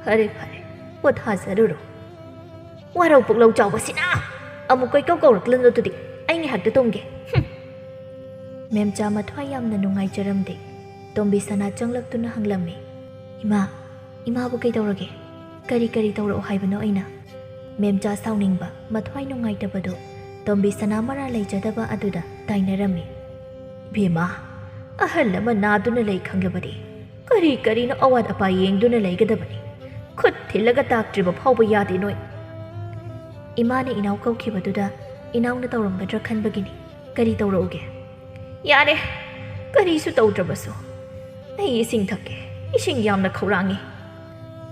ꯐꯔꯦ, ꯐꯔꯦ, ꯄꯣꯊꯥꯖꯔꯨꯔꯣ꯫ ꯋꯥꯔꯧ ꯄꯨꯛꯂꯧ ꯆꯥꯎꯕꯁꯤꯅ! ꯑꯃꯨꯛ ꯀꯣꯏꯀꯧ ꯀꯧꯔꯛꯂꯅꯨ ꯑꯗꯨꯗꯤ, ꯑꯩ ꯉꯥꯏꯍꯥꯛꯇ ꯇꯨꯝꯒꯦ꯫ ꯍꯨꯝ꯫ ꯃꯦꯝꯆꯥ ꯃꯊ꯭ꯋꯥꯏ ꯌꯥꯝꯅ ꯅꯨꯡꯉꯥꯏꯖꯔꯝꯗꯦ꯫ ꯇꯣꯝꯕꯤꯁꯅꯥ ꯆꯪꯂꯛꯇꯨꯅ ꯍꯪꯂꯝꯃꯤ, "ꯏꯃꯥ, ꯏꯃꯥꯕꯨ ꯀꯩꯗꯧꯔꯒꯦ? ꯀꯔꯤ ꯀꯔꯤ ꯇꯧꯔꯛꯑꯣ ꯍꯥꯏꯕꯅꯣ ꯑꯩꯅ?" ꯃꯦꯝꯆꯥ ꯁꯥꯎꯅꯤꯡꯕ, ꯃꯊ꯭ꯋꯥꯏ ꯅꯨꯡꯉꯥꯏꯇꯕꯗꯨ ꯇꯣꯝꯕꯤꯁꯅꯥ ꯃꯔꯥꯜ ꯂꯩꯖꯗꯕ ꯑꯗꯨꯗ ꯇꯥꯏꯅꯔꯝꯃꯤ꯫ "ꯏꯕꯦꯝꯃ, ꯑꯍꯜ ꯑꯃ ꯅꯥꯗꯨꯅ ꯂꯩ ꯈꯪꯂꯕꯗꯤ ꯀꯔꯤ ꯀꯔꯤꯅꯣ ꯑꯋꯥꯠ ꯑꯄꯥ ꯌꯦꯡꯗꯨꯅ ꯂꯩꯒꯗꯕꯅꯤ꯫ ꯈꯨꯠ ꯊꯤꯜꯂꯒ ꯇꯥꯛꯇ꯭ꯔꯤꯕ ꯐꯥꯎꯕ ꯌꯥꯗꯦ ꯅꯣꯏ꯫ ꯏꯃꯥꯅ ꯏꯅꯥꯎ ꯀꯧꯈꯤꯕꯗꯨꯗ ꯏꯅꯥꯎꯅ ꯇꯧꯔꯝꯒꯗ꯭ꯔꯥ ꯈꯟꯕꯒꯤꯅꯤ꯫ ꯀꯔꯤ ꯇꯧꯔꯛꯎꯒꯦ?" "ꯌꯥꯔꯦ, ꯀꯔꯤꯁꯨ ꯇꯧꯗ꯭ꯔꯕꯁꯨ꯫ ꯑꯩ ꯏꯁꯤꯡ ꯊꯛꯀꯦ꯫ ꯏꯁꯤꯡ ꯌꯥꯝꯅ ꯈꯧꯔꯥꯡꯉꯤ꯫"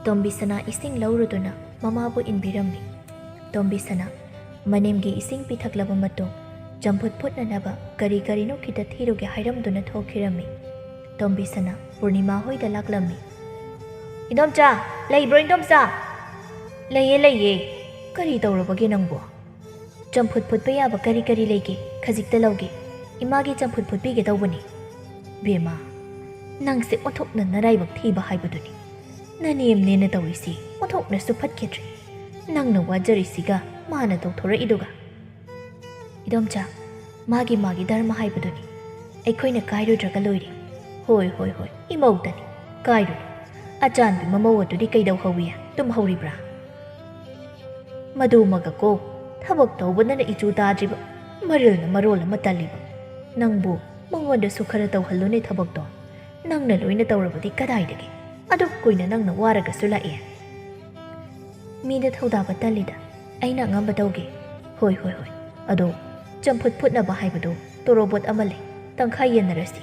ꯇꯣꯝꯕꯤꯁꯅꯥ ꯏꯁꯤꯡ ꯂꯧꯔꯨꯗꯨꯅ ꯃꯃꯥꯕꯨ ꯏꯟꯕꯤꯔꯝꯃꯤ꯫ ꯇꯣꯝꯕꯤꯁꯅꯥ ꯃꯅꯦꯝꯒꯤ ꯏꯁꯤꯡ ꯄꯤꯊꯛꯂꯕ ꯃꯇꯨꯡ, ꯆꯝꯐꯨꯠ ꯐꯨꯠꯅꯅꯕ ꯀꯔꯤ ꯀꯔꯤꯅꯣ ꯈꯤꯇ ꯊꯤꯔꯨꯒꯦ ꯍꯥꯏꯔꯝꯗꯨꯅ ꯊꯣꯛꯈꯤꯔꯝꯃꯤ꯫ ꯇꯣꯝꯕꯤꯁꯅꯥ ꯄꯨꯔꯅꯤꯃꯥ ꯍꯣꯏꯗ ꯂꯥꯛꯂꯝꯃꯤ꯫ "ꯏꯗꯣꯝꯆꯥ, ꯂꯩꯕ꯭ꯔꯣ ꯏꯗꯣꯝꯆꯥ?" "ꯂꯩꯌꯦ, ꯂꯩꯌꯦ꯫ ꯀꯔꯤ ꯇꯧꯔꯕꯒꯦ ꯅꯪꯕꯣ?" "ꯆꯝꯐꯨꯠ ꯐꯨꯠꯄ ꯌꯥꯕ ꯀꯔꯤ ꯀꯔꯤ ꯂꯩꯒꯦ? ꯈꯖꯤꯛꯇ ꯂꯧꯒꯦ꯫ ꯏꯃꯥꯒꯤ ꯆꯝꯐꯨꯠ ꯐꯨꯠꯄꯤꯒꯦ ꯇꯧꯕꯅꯤ꯫" "ꯕꯦꯝꯃ, ꯅꯪꯁꯦ ꯑꯣꯟꯊꯣꯛꯅ ꯅꯔꯥꯏꯕꯛ ꯊꯤꯕ ꯍꯥꯏꯕꯗꯨꯅꯤ꯫ ꯅꯅꯦꯝꯅꯦꯅ ꯇꯧꯔꯤꯁꯤ ꯑꯣꯟꯊꯣꯛꯅꯁꯨ ꯐꯠꯈꯤꯗ꯭ꯔꯦ꯫ ꯅꯪꯅ ꯋꯥꯖꯔꯤꯁꯤꯒ ꯃꯥꯅ ꯇꯧꯊꯣꯔꯛꯏꯗꯨꯒ꯫" "ꯏꯗꯣꯝꯆꯥ, ꯃꯥꯒꯤ ꯃꯥꯒꯤ ꯙꯔꯃ ꯍꯥꯏꯕꯗꯨꯅꯤ꯫ ꯑꯩꯈꯣꯏꯅ ꯀꯥꯏꯔꯨꯗ꯭ꯔꯒ ꯂꯣꯏꯔꯦ꯫" "ꯍꯣꯏ, ꯍꯣꯏ, ꯍꯣꯏ, ꯏꯃꯧꯗꯅꯤ꯫ ꯀꯥꯏꯔꯨꯅꯨ꯫ ꯑꯆꯥꯟꯕꯤ ꯃꯃꯧ ꯑꯗꯨꯗꯤ ꯀꯩꯗꯧꯍꯧꯋꯤ? ꯇꯨꯝꯍꯧꯔꯤꯕ꯭ꯔꯥ?" "ꯃꯗꯨꯃꯒ ꯀꯣ, ꯊꯕꯛ ꯇꯧꯕꯗꯅ ꯏꯆꯨ ꯇꯥꯗ꯭ꯔꯤꯕ, ꯃꯔꯤꯜꯅ ꯃꯔꯣꯜ ꯑꯃ ꯇꯜꯂꯤꯕ꯫ ꯅꯪꯕꯨ ꯃꯉꯣꯟꯗꯁꯨ ꯈꯔ ꯇꯧꯍꯜꯂꯨꯅꯦ ꯊꯕꯛꯇꯣ꯫ ꯅꯪꯅ ꯂꯣꯏꯅ ꯇꯧꯔꯕꯗꯤ ꯀꯗꯥꯏꯗꯒꯤ? ꯑꯗꯨꯛ ꯀꯨꯏꯅ ꯅꯪꯅ ꯋꯥꯔꯒꯁꯨ ꯂꯥꯛꯑꯦ꯫ ꯃꯤꯗ ꯊꯧꯗꯥꯕ ꯇꯜꯂꯤꯗ꯫ ꯑꯩꯅ ꯑꯉꯝꯕ ꯇꯧꯒꯦ꯫ ꯍꯣꯏ, ꯍꯣꯏ, ꯍꯣꯏ꯫ ꯑꯗꯣ ꯆꯝꯐꯨꯠ ꯐꯨꯠꯅꯕ ꯍꯥꯏꯕꯗꯣ ꯇꯣꯔꯣꯕꯣꯠ ꯑꯃ ꯂꯩ, ꯇꯪꯈꯥꯏ ꯌꯦꯟꯅꯔꯁꯤ꯫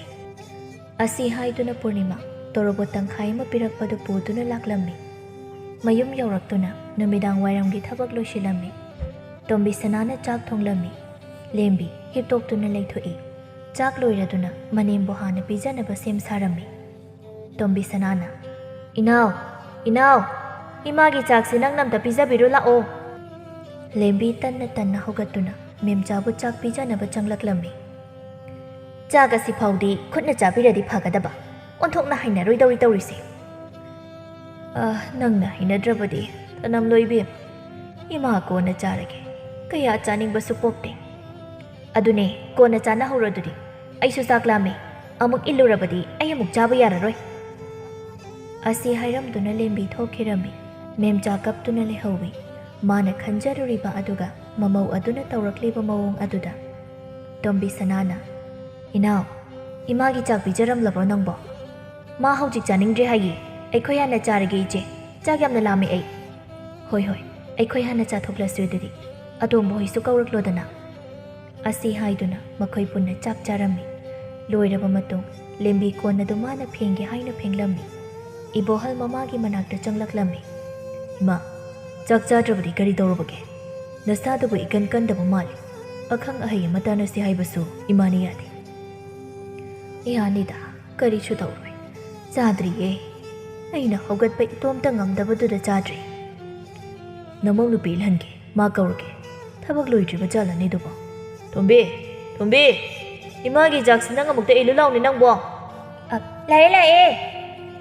ꯑꯁꯤ ꯍꯥꯏꯗꯨꯅ ꯄꯨꯔꯅꯤꯃꯥ ꯇꯣꯔꯣꯕꯣꯠ ꯇꯪꯈꯥꯏ ꯑꯃ ꯄꯤꯔꯛꯄꯗꯨ ꯄꯨꯗꯨꯅ ꯂꯥꯛꯂꯝꯃꯤ꯫ ꯃꯌꯨꯝ ꯌꯧꯔꯛꯇꯨꯅ ꯅꯨꯃꯤꯗꯥꯡ ꯋꯥꯏꯔꯝꯒꯤ ꯊꯕꯛ ꯂꯣꯏꯁꯤꯜꯂꯝꯃꯤ꯫ ꯇꯣꯝꯕꯤ ꯁꯅꯥꯅ ꯆꯥꯛ ꯊꯣꯡꯂꯝꯃꯤ꯫ ꯂꯦꯝꯕꯤ ꯍꯤꯞꯇꯣꯛꯇꯨꯅ ꯂꯩꯊꯣꯛꯏ꯫ ꯆꯥꯛ ꯂꯣꯏꯔꯗꯨꯅ ꯃꯅꯦꯝꯕꯨ ꯍꯥꯟꯅ ꯄꯤꯖꯅꯕ ꯁꯦꯝ ꯁꯥꯔꯝꯃꯤ꯫ ꯇꯣꯝꯕꯤ ꯁꯅꯥꯅ, "ꯏꯅꯥꯎ, ꯏꯅꯥꯎ, ꯏꯃꯥꯒꯤ ꯆꯥꯛꯁꯤ ꯅꯪꯅ ꯑꯝꯇ ꯄꯤꯖꯕꯤꯔꯨ ꯂꯥꯛꯑꯣ꯫" ꯂꯦꯝꯕꯤ ꯇꯟꯅ ꯇꯟꯅ ꯍꯧꯒꯠꯇꯨꯅ ꯃꯦꯝꯆꯥꯕꯨ ꯆꯥꯛ ꯄꯤꯖꯅꯕ ꯆꯪꯂꯛꯂꯝꯃꯤ꯫ "ꯆꯥꯛ ꯑꯁꯤ ꯐꯥꯎꯗꯤ ꯈꯨꯠꯅ ꯆꯥꯕꯤꯔꯗꯤ ꯐꯒꯗꯕ, ꯑꯣꯟꯊꯣꯛꯅ ꯍꯩꯅꯔꯣꯏꯗꯧꯔꯤ ꯇꯧꯔꯤꯁꯦ꯫" "ꯑ, ꯅꯪꯅ ꯍꯩꯅꯗ꯭ꯔꯕꯗꯤ ꯇꯅꯝꯂꯣ ꯏꯕꯦꯝ, ꯏꯃꯥ ꯀꯣꯟꯅ ꯆꯥꯔꯒꯦ, ꯀꯌꯥ ꯆꯥꯅꯤꯡꯕꯁꯨ ꯄꯣꯛꯇꯦ꯫" "ꯑꯗꯨꯅꯦ, ꯀꯣꯟꯅ ꯆꯥꯅꯍꯧꯔꯣ ꯑꯗꯨꯗꯤ, ꯑꯩꯁꯨ ꯆꯥꯛ ꯂꯥꯝꯃꯦ, ꯑꯃꯨꯛ ꯏꯜꯂꯨꯔꯕꯗꯤ ꯑꯩ ꯑꯃꯨꯛ ꯆꯥꯕ ꯌꯥꯔꯔꯣꯏ꯫" ꯑꯁꯤ ꯍꯥꯏꯔꯝꯗꯨꯅ ꯂꯦꯝꯕꯤ ꯊꯣꯛꯈꯤꯔꯝꯃꯤ꯫ ꯃꯦꯝꯆꯥ ꯀꯞꯇꯨꯅ ꯂꯩꯍꯧꯋꯤ꯫ ꯃꯥꯅ ꯈꯟꯖꯔꯨꯔꯤꯕ ꯑꯗꯨꯒ ꯃꯃꯧ ꯑꯗꯨꯅ ꯇꯧꯔꯛꯂꯤꯕ ꯃꯑꯣꯡ ꯑꯗꯨꯗ꯫ ꯇꯣꯝꯕꯤ ꯁꯅꯥꯅ, "ꯏꯅꯥꯎ, ꯏꯃꯥꯒꯤ ꯆꯥꯛ ꯄꯤꯖꯔꯝꯂꯕ꯭ꯔꯣ ꯅꯪꯕꯣ?" "ꯃꯥ ꯍꯧꯖꯤꯛ ꯆꯥꯅꯤꯡꯗ꯭ꯔꯦ ꯍꯥꯏꯌꯦ꯫ ꯑꯩꯈꯣꯏ ꯍꯥꯟꯅ ꯆꯥꯔꯒꯦ ꯏꯆꯦ, ꯆꯥꯛ ꯌꯥꯝꯅ ꯂꯥꯝꯃꯦ ꯑꯩ꯫" "ꯍꯣꯏ, ꯍꯣꯏ, ꯑꯩꯈꯣꯏ ꯍꯥꯟꯅ ꯆꯥꯊꯣꯛꯂꯁꯤ ꯑꯗꯨꯗꯤ꯫" "ꯑꯇꯣꯝꯕ ꯍꯣꯏꯁꯨ ꯀꯧꯔꯛꯂꯣꯗꯅ꯫" ꯑꯁꯤ ꯍꯥꯏꯗꯨꯅ ꯃꯈꯣꯏ ꯄꯨꯟꯅ ꯆꯥꯛ ꯆꯥꯔꯝꯃꯤ꯫ ꯂꯣꯏꯔꯕ ꯃꯇꯨꯡ ꯂꯦꯝꯕꯤ ꯀꯣꯟ ꯑꯗꯨ ꯃꯥꯅ ꯐꯦꯡꯒꯦ ꯍꯥꯏꯅ ꯐꯦꯡꯂꯝꯃꯤ꯫ ꯏꯕꯣꯍꯜ ꯃꯃꯥꯒꯤ ꯃꯅꯥꯛꯇ ꯆꯪꯂꯛꯂꯝꯃꯤ꯫ "ꯏꯃꯥ, ꯆꯥꯛ ꯆꯥꯗ꯭ꯔꯕꯗꯤ ꯀꯔꯤ ꯇꯧꯔꯕꯒꯦ? ꯅꯁꯥꯗꯨꯕꯨ ꯏꯀꯟ ꯀꯟꯗꯕ ꯃꯥꯜꯂꯤ꯫ ꯑꯈꯪ ꯑꯍꯩ ꯑꯃ ꯇꯥꯟꯅꯁꯤ ꯍꯥꯏꯕꯁꯨ ꯏꯃꯥꯅ ꯌꯥꯗꯦ꯫" "ꯌꯥꯅꯤꯗ, ꯀꯔꯤꯁꯨ ꯇꯧꯔꯣꯏ꯫ ꯆꯥꯗ꯭ꯔꯤꯌꯦ꯫ ꯑꯩꯅ ꯍꯧꯒꯠꯄ ꯏꯇꯣꯝꯇ ꯉꯝꯗꯕꯗꯨꯗ ꯆꯥꯗ꯭ꯔꯤ꯫" "ꯅꯃꯧ ꯅꯨꯄꯤ ꯏꯜꯍꯟꯒꯦ, ꯃꯥ ꯀꯧꯔꯒꯦ꯫ ꯊꯕꯛ ꯂꯣꯏꯗ꯭ꯔꯤꯕ ꯖꯥꯠꯂꯅꯦ ꯑꯗꯨꯕꯣ?" "ꯊꯣꯝꯕꯤ, ꯊꯣꯝꯕꯤ, ꯏꯃꯥꯒꯤ ꯆꯥꯛꯁꯤ ꯅꯪ ꯑꯃꯨꯛꯇ ꯏꯜꯂꯨ ꯂꯥꯎꯅꯦ ꯅꯪꯕꯣ꯫" "ꯑ, ꯂꯥꯛꯑꯦ, ꯂꯥꯛꯑꯦ꯫"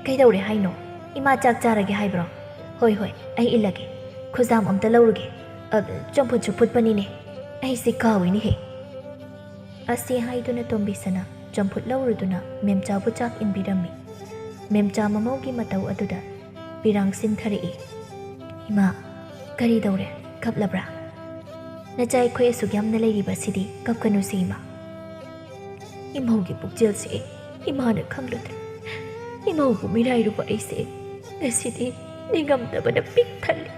"ꯀꯩꯗꯧꯔꯦ ꯍꯥꯏꯅꯣ? ꯏꯃꯥ ꯆꯥꯛ ꯆꯥꯔꯒꯦ ꯍꯥꯏꯕ꯭ꯔꯣ? ꯍꯣꯏ, ꯍꯣꯏ, ꯑꯩ ꯏꯜꯂꯒꯦ꯫ ꯈꯨꯖꯥꯝ ꯑꯝꯇ ꯂꯧꯔꯨꯒꯦ꯫ ꯑ, ꯆꯝꯐꯨꯠꯁꯨ ꯐꯨꯠꯄꯅꯤꯅꯦ꯫ ꯑꯩꯁꯦ ꯀꯥꯎꯏꯅꯦꯍꯦ꯫" ꯑꯁꯤ ꯍꯥꯏꯗꯨꯅ ꯇꯣꯝꯕꯤꯁꯅꯥ ꯆꯝꯐꯨꯠ ꯂꯧꯔꯨꯗꯨꯅ ꯃꯦꯝꯆꯥꯕꯨ ꯆꯥꯛ ꯏꯟꯕꯤꯔꯝꯃꯤ꯫ ꯃꯦꯝꯆꯥ ꯃꯃꯧꯒꯤ ꯃꯇꯧ ꯑꯗꯨꯗ ꯄꯤꯔꯥꯡ ꯁꯤꯟꯊꯔꯛꯏ꯫ "ꯏꯃꯥ, ꯀꯔꯤ ꯇꯧꯔꯦ? ꯀꯞꯂꯕ꯭ꯔꯥ?" ꯅꯆꯥ ꯑꯩꯈꯣꯏ ꯑꯁꯨꯛ ꯌꯥꯝꯅ ꯂꯩꯔꯤꯕ ꯑꯁꯤꯗꯤ ꯀꯞꯀꯅꯨꯁꯦ ꯏꯃꯥ꯫ ꯏꯃꯧꯒꯤ ꯄꯨꯛꯆꯦꯜꯁꯦ ꯏꯃꯥꯅ ꯈꯪꯂꯨꯗ꯭ꯔꯦ꯫ ꯏꯃꯧꯕꯨ ꯃꯤꯔꯥꯏꯔꯨꯕ ꯑꯩꯁꯦ ꯉꯁꯤꯗꯤ ꯅꯤꯡꯉꯝꯗꯕꯅ ꯄꯤꯛ ꯊꯜꯂꯤ꯫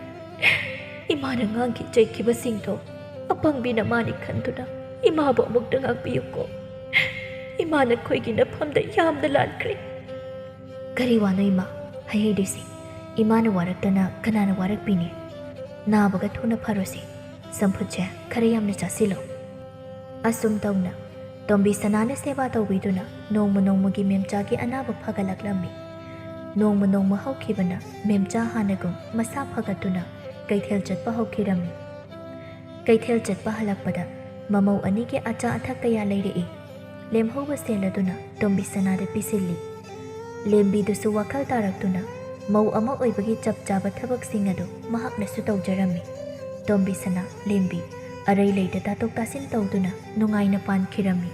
ꯏꯃꯥꯅ ꯉꯥꯡꯈꯤ ꯆꯩꯈꯤꯕꯁꯤꯡꯗꯣ ꯑꯄꯪꯕꯤ ꯅꯃꯥꯅꯤ ꯈꯟꯗꯨꯅ ꯏꯃꯥꯕꯨ ꯑꯃꯨꯛꯇ ꯉꯥꯛꯄꯤꯌꯨꯀꯣ꯫ ꯏꯃꯥ ꯅꯈꯣꯏꯒꯤ ꯅꯐꯝꯗ ꯌꯥꯝꯅ ꯂꯥꯟꯈ꯭ꯔꯦ꯫ ꯀꯔꯤ ꯋꯥꯅꯣ ꯏꯃꯥ? ꯍꯥꯏꯍꯩꯗ꯭ꯔꯤꯁꯤ ꯏꯃꯥꯅ ꯋꯥꯔꯛꯇꯅ ꯀꯅꯥꯅ ꯋꯥꯔꯛꯄꯤꯅꯤ? ꯅꯥꯕꯒ ꯊꯨꯅ ꯐꯔꯣꯁꯦ꯫ ꯆꯝꯐꯨꯠꯁꯦ ꯈꯔ ꯌꯥꯝꯅ ꯆꯥꯁꯤꯜꯂꯣ꯫ ꯑꯁꯨꯝ ꯇꯧꯅ ꯇꯣꯝꯕꯤ ꯁꯅꯥꯅ ꯁꯦꯕꯥ ꯇꯧꯕꯤꯗꯨꯅ ꯅꯣꯡꯃ ꯅꯣꯡꯃꯒꯤ ꯃꯦꯝꯆꯥꯒꯤ ꯑꯅꯥꯕ ꯐꯒꯠꯂꯛꯂꯝꯃꯤ꯫ ꯅꯣꯡꯃ ꯅꯣꯡꯃ ꯍꯧꯈꯤꯕꯅ ꯃꯦꯝꯆꯥ ꯍꯥꯟꯅꯒꯨꯝ ꯃꯁꯥ ꯐꯒꯠꯇꯨꯅ ꯀꯩꯊꯦꯜ ꯆꯠꯄ ꯍꯧꯈꯤꯔꯝꯃꯤ꯫ ꯀꯩꯊꯦꯜ ꯆꯠꯄ ꯍꯜꯂꯛꯄꯗ ꯃꯃꯧ ꯑꯅꯤꯒꯤ ꯑꯆꯥ ꯑꯊꯛ ꯀꯌꯥ ꯂꯩꯔꯛꯏ꯫ ꯂꯦꯝꯍꯧꯕ ꯁꯦꯜ ꯑꯗꯨꯅ ꯇꯣꯝꯕꯤ ꯁꯅꯥꯗ ꯄꯤꯁꯤꯜꯂꯤ꯫ ꯂꯦꯝꯕꯤꯗꯨꯁꯨ ꯋꯥꯈꯜ ꯇꯥꯔꯛꯇꯨꯅ ꯃꯧ ꯑꯃ ꯑꯣꯏꯕꯒꯤ ꯆꯞ ꯆꯥꯕ ꯊꯕꯛꯁꯤꯡ ꯑꯗꯨ ꯃꯍꯥꯛꯅꯁꯨ ꯇꯧꯖꯔꯝꯃꯤ꯫ ꯇꯣꯝꯕꯤ ꯁꯅꯥ, ꯂꯦꯝꯕꯤ ꯑꯔꯩ ꯂꯩꯇ ꯇꯥꯊꯣꯛ ꯇꯥꯁꯤꯟ ꯇꯧꯗꯨꯅ ꯅꯨꯡꯉꯥꯏꯅ ꯄꯥꯟꯈꯤꯔꯝꯃꯤ꯫